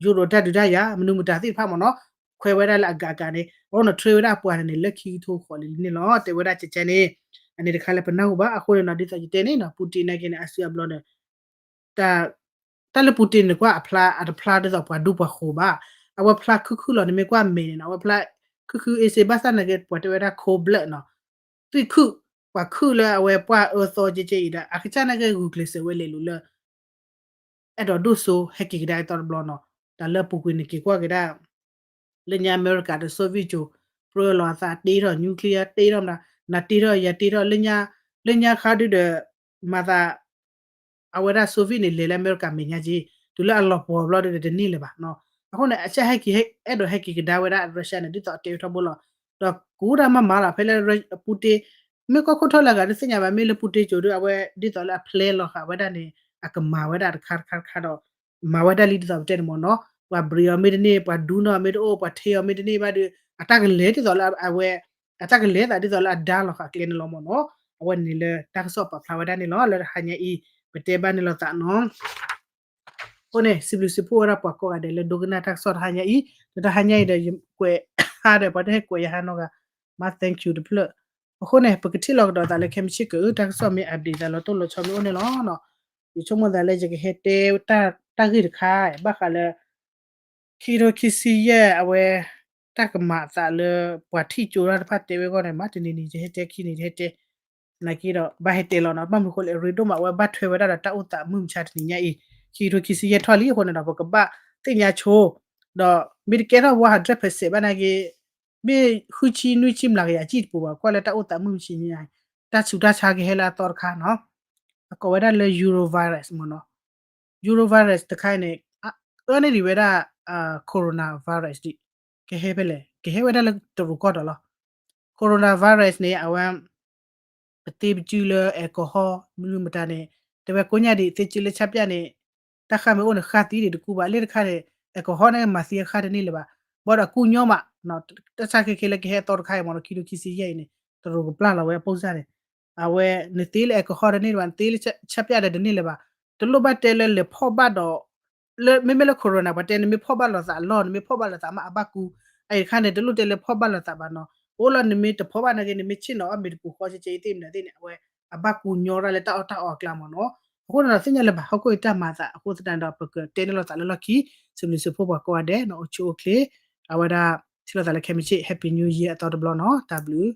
ယူရိၤတၢ်ဒုးတၢ်ယၤ မနုၤမတၤသ့ၣ်တဖၣ်မ့ၢ်နီၤ ခွဲဝဲဒၣ်လၢအဂၤအဂၤန့ၣ် အဃိနီၤ train ဝဲဒၣ်အပှၤန့ၣ်န့ၣ် လၢခံကထိဃိးလံလံန့ၣ်လီၤ. တဲဝဲဒၣ်ကဲကဲန့ၣ် အန့ၣ်တခါလၢပနၢ်ဟူဘၣ် အဃိန့ၣ်နီၤ ဒ်သိးယတဲန့ၣ်နီၤ Putin နာ်က့န့ၣ် အစုအဘျီန့ၣ် တၢ်လၢ Putin န့ၣ် ကွၢ်အဖျါ အတဖျါဒ်သိးပှၤဒူပှၤဃိၤဘၣ်. အဝဲဖျါခုၣ်ခုၣ်လီၤ နမ့ၢ်ကွၢ်မဲာ်န့ၣ်နီၤ အဝဲဖျါခုၣ်ခုၣ်အ့စ့ ဘၣ်ဆၣ်နာ်က့ ပှၤတဲဝဲဒၣ် cold blood နီၤ သွံၣ်ခုၣ် ပှၤခုၣ်လၢအဝဲပှၢ်အၢသီကဲကဲအံၤဒီး အကစၢ်နာ်က့ဂုာ်ကျဲးစၢးဝဲလဲၤလိၤလၢ အဲၣ်ဒိးဒိၣ်စိဟဲက့ၤကဒါအသီတဘျီနီၤ တၢ်လၢအပူၤကွံာ်န့ၣ်က့ၤကွၢ်က့ၤဒၣ် လၢညါအမဲရကၤဒီး Soviet ကၠိ ပြၢလီၤအသးတ့ထီၣ် nuclear တ့ထီၣ်မတၤ နၤတ့ထီၣ်ယၤတ့ထီၣ် လၢညါခါဒုဒီး မၤသး အဝဲဒၣ် Soviet န့ၣ် လဲၤလၢအမဲရကၤမဲာ်ညါက့ တုၤလၢအလီၤပှီၤဘျီဒုဒီးတန့ၢ်လၢၤဘၣ်နီၤ အဃိန့ၣ် အကစၢ်ဟဲက့ၤ အဲၣ်ဒိးဟဲက့ၤကဒါဝဲဒၣ် Russia န့ၣ် ဒ်သိးအတဲဝဲထီဘိလီၤ ဒီးကူၣ်တၢ်မၤမၤလီၤ ဖဲလၢ Putin မ့ၢ်ကီၢ်ခိၣ်ထီၣ်လၢအဂၤတသ့ၣ်ညါဘၣ် မ့ၢ်လၢ Putin ကၠိဒီး အဝဲဒ်သိးလၢအ plan လီၤဃာ်ဝဲဒၣ်န့ၣ် အကမၤဝဲဒၣ်တခါတခါတခါဒီး မၤဝဲဒၣ်လံဒ်သိးပတဲန့ၣ်မ့ၢ်နီၤ ပှၤဘြံၤအီၤမ့ၢ်တန့ၢ် ပှၤဒူနီၤမ့ၢ်တအိၣ် ပှၤထ့အီၤမ့ၢ်တန့ၢ်ဘၣ်ဒီး အတၢ်ကလဲၤဒ်သိးလၢအဝဲ အတၢ်ကလဲၤသးဒ်သိးလၢအဒါလီၤဃာ်ကျဲန့ၣ်လီၤမ့ၢ်နီၤ အဝဲန့ၣ်လၢတၢ်ကစီၣ်ပာ်ဖျါဝဲဒၣ်န့ၣ်လီၤ လၢတဟါညါအံၤ ပတဲဘၣ်န့ၣ်လီၤသးနီၤ အဃိန့ၣ် စံးဘျုးစံးဖှိၣ်ဝဲဒၣ်ပှၤကိးဂၤဒဲးလၢဒိကနၣ်တၢ်ကစီၣ်တဟါညါအံၤ ဒီးတဟါညါအံၤဒီးယကွဲးဟါဒီး ပှၤတဟဲကွဲးယဟါနီတဂၤ မၤ thank you တဖျၢၣ် အဃိန့ၣ် ပကထံၣ်လီၤကဒီးသးလၢခဲမုၢ်ဆ့ၣ်ကၢၢ် တၢ်ကစီၣ်မ့ၢ် update သးလီၤတိၢ်လီၤဆီမ့ၢ်အိၣ်န့ၣ်လီၤ. ယဆိကမိၣ်သးလၢယကဟဲတဲ တၢ်ဂ့ၢ်တခါ ဘၣ်ဃးလၢ ခံကထိခံဆံယဲၢ် အဝဲ တၢ်ကမၤအသးလၢ ပှၤထံၣ်ကၠိတၢ်တဖၣ်တဲဝဲအဂီၢ်န့ၣ် မ့ၢ်တနံၤနံၤ ယဟဲတဲခံနံၤ ယဟဲတဲ နာ်က့ဒီး ဘၣ်ဟဲတဲလီၤနီၤ ဘၣ်မနုၤအဃိလဲၣ် အရ့ဒိၣ်မး အဝဲဘၣ်ထွဲဝဲဒၣ်ဒီးတၢ်အိၣ်သးမုၢ်မဆါတနံၤညါအံၤ ခံကထိခံဆံယဲၢ်ထီၣ်လံအဃိန့ၣ်ဒီး ပကဘၣ်သ့ၣ်ညါဆိ ဒီးမ့ၢ်တကဲထီၣ် one hundred percent ဘၣ်နာ်က့ မ့ၢ်ဃုဆံနွံဆံမျးကယၤကံၣ်တပူၤဘၣ် ကွၢ်လၢတၢ်အိၣ်သးမုၢ်မဆါညါ တၢ်ဆူးတၢ်ဆါကဟဲလၢအသီတခါနီၤ အကိးဝဲဒၣ်လၢ Urovirus မ့ၢ်နီၤ Urovirus တခါအံၤန့ၣ် အၢန့ၢ်ဒံးဝဲဒၣ် coronavirus ဒံး ကဟဲဖဲလဲၣ် ကဟဲဝဲဒၣ်လၢတရူးကီၢ်ဒီးလီၤ coronavirus န့ၣ် အဝဲ ပသ့ပစုလၢ alcohol မနုၤမတၤန့ၣ် တဲဝဲကိးညါဒံး သ့စုလၢဆၣ်ပျၢ်န့ၣ် တၢ်ဃၢ်မ့ၢ်အိၣ်န့ၣ် ဃၢ်သံဒံးတကူဘၣ် လၢတခါန့ၣ် alcohol န့ၣ် မၤသံအဃၢ်တန့ၢ်လၢၤဘၣ် ဘၣ်ဒီးကူညီမး တၢ်ဆါခဲခဲလၢကဟဲအသီတခါအံၤမ့ၢ်နီၤ ခံကထိခံဆံယဲၢ်အံၤန့ၣ် တရူးကပျၢ်လီၤဝဲအပိၢ်စၢ်န့ၣ် အဝဲ နသ့လၢ alcohol တန့ၢ်လၢၤဘၣ် နသ့လၢဆၣ်ပျၢ်ဒီးတန့ၢ်လၢၤဘၣ် တလိၣ်ဘၣ်တဲလၢလဲၤဖီၣ်ဘၣ်ဒီး လၢမ့မ့ၢ်လၢ corona ပှၤတဲ နမ့ၢ်ဖီၣ်ဘၣ်လိာ်သးအလီၢ် နမ့ၢ်ဖီၣ်ဘၣ်လိာ်သးမးအဘၣ်ကူ အအံၤတခါန့ၣ် တလိၣ်တဲလၢဖီၣ်ဘၣ်လိာ်သးဘၣ်နီၤ အိၣ်လီၤနမ့ၢ်တဖီၣ်ဘၣ်နာ်က့ နမ့ၢ်ဆ့ၣ်နီၤအီၣ်မ့ၤတပူၤဃီကဲကဲအံၤသ့ၣ်မနုၤသ့ၣ်န့ၣ် အဝဲ အဘၣ်ကူညီရၣ်လၢတၢ်အီၣ်တၢ်အီအကျါမ့ၢ်နီၤ အဃိန့ၣ်ဒီးသ့ၣ်ညါလၢၤဘၣ် ဟီၣ်ခိၣ်အံၤတၢ်မၤအသးအဃိသတးန့ၣ်ဒီး ပကတဲန့ၢ်လိာ်သးလၢလီၢ်ခံ စံးဘျုးစံးဖှိၣ်ပှၤကိးဂၤဒဲးနီၤ အိၣ်ဆူၣ်အိၣ်ချ့ အဝဲဒၣ် ထံၣ်လိာ်သးလၢခဲမုၢ်ဆ့ၣ် Happy New Year အသီတဘျီနီၤ တၢ်ဘျုး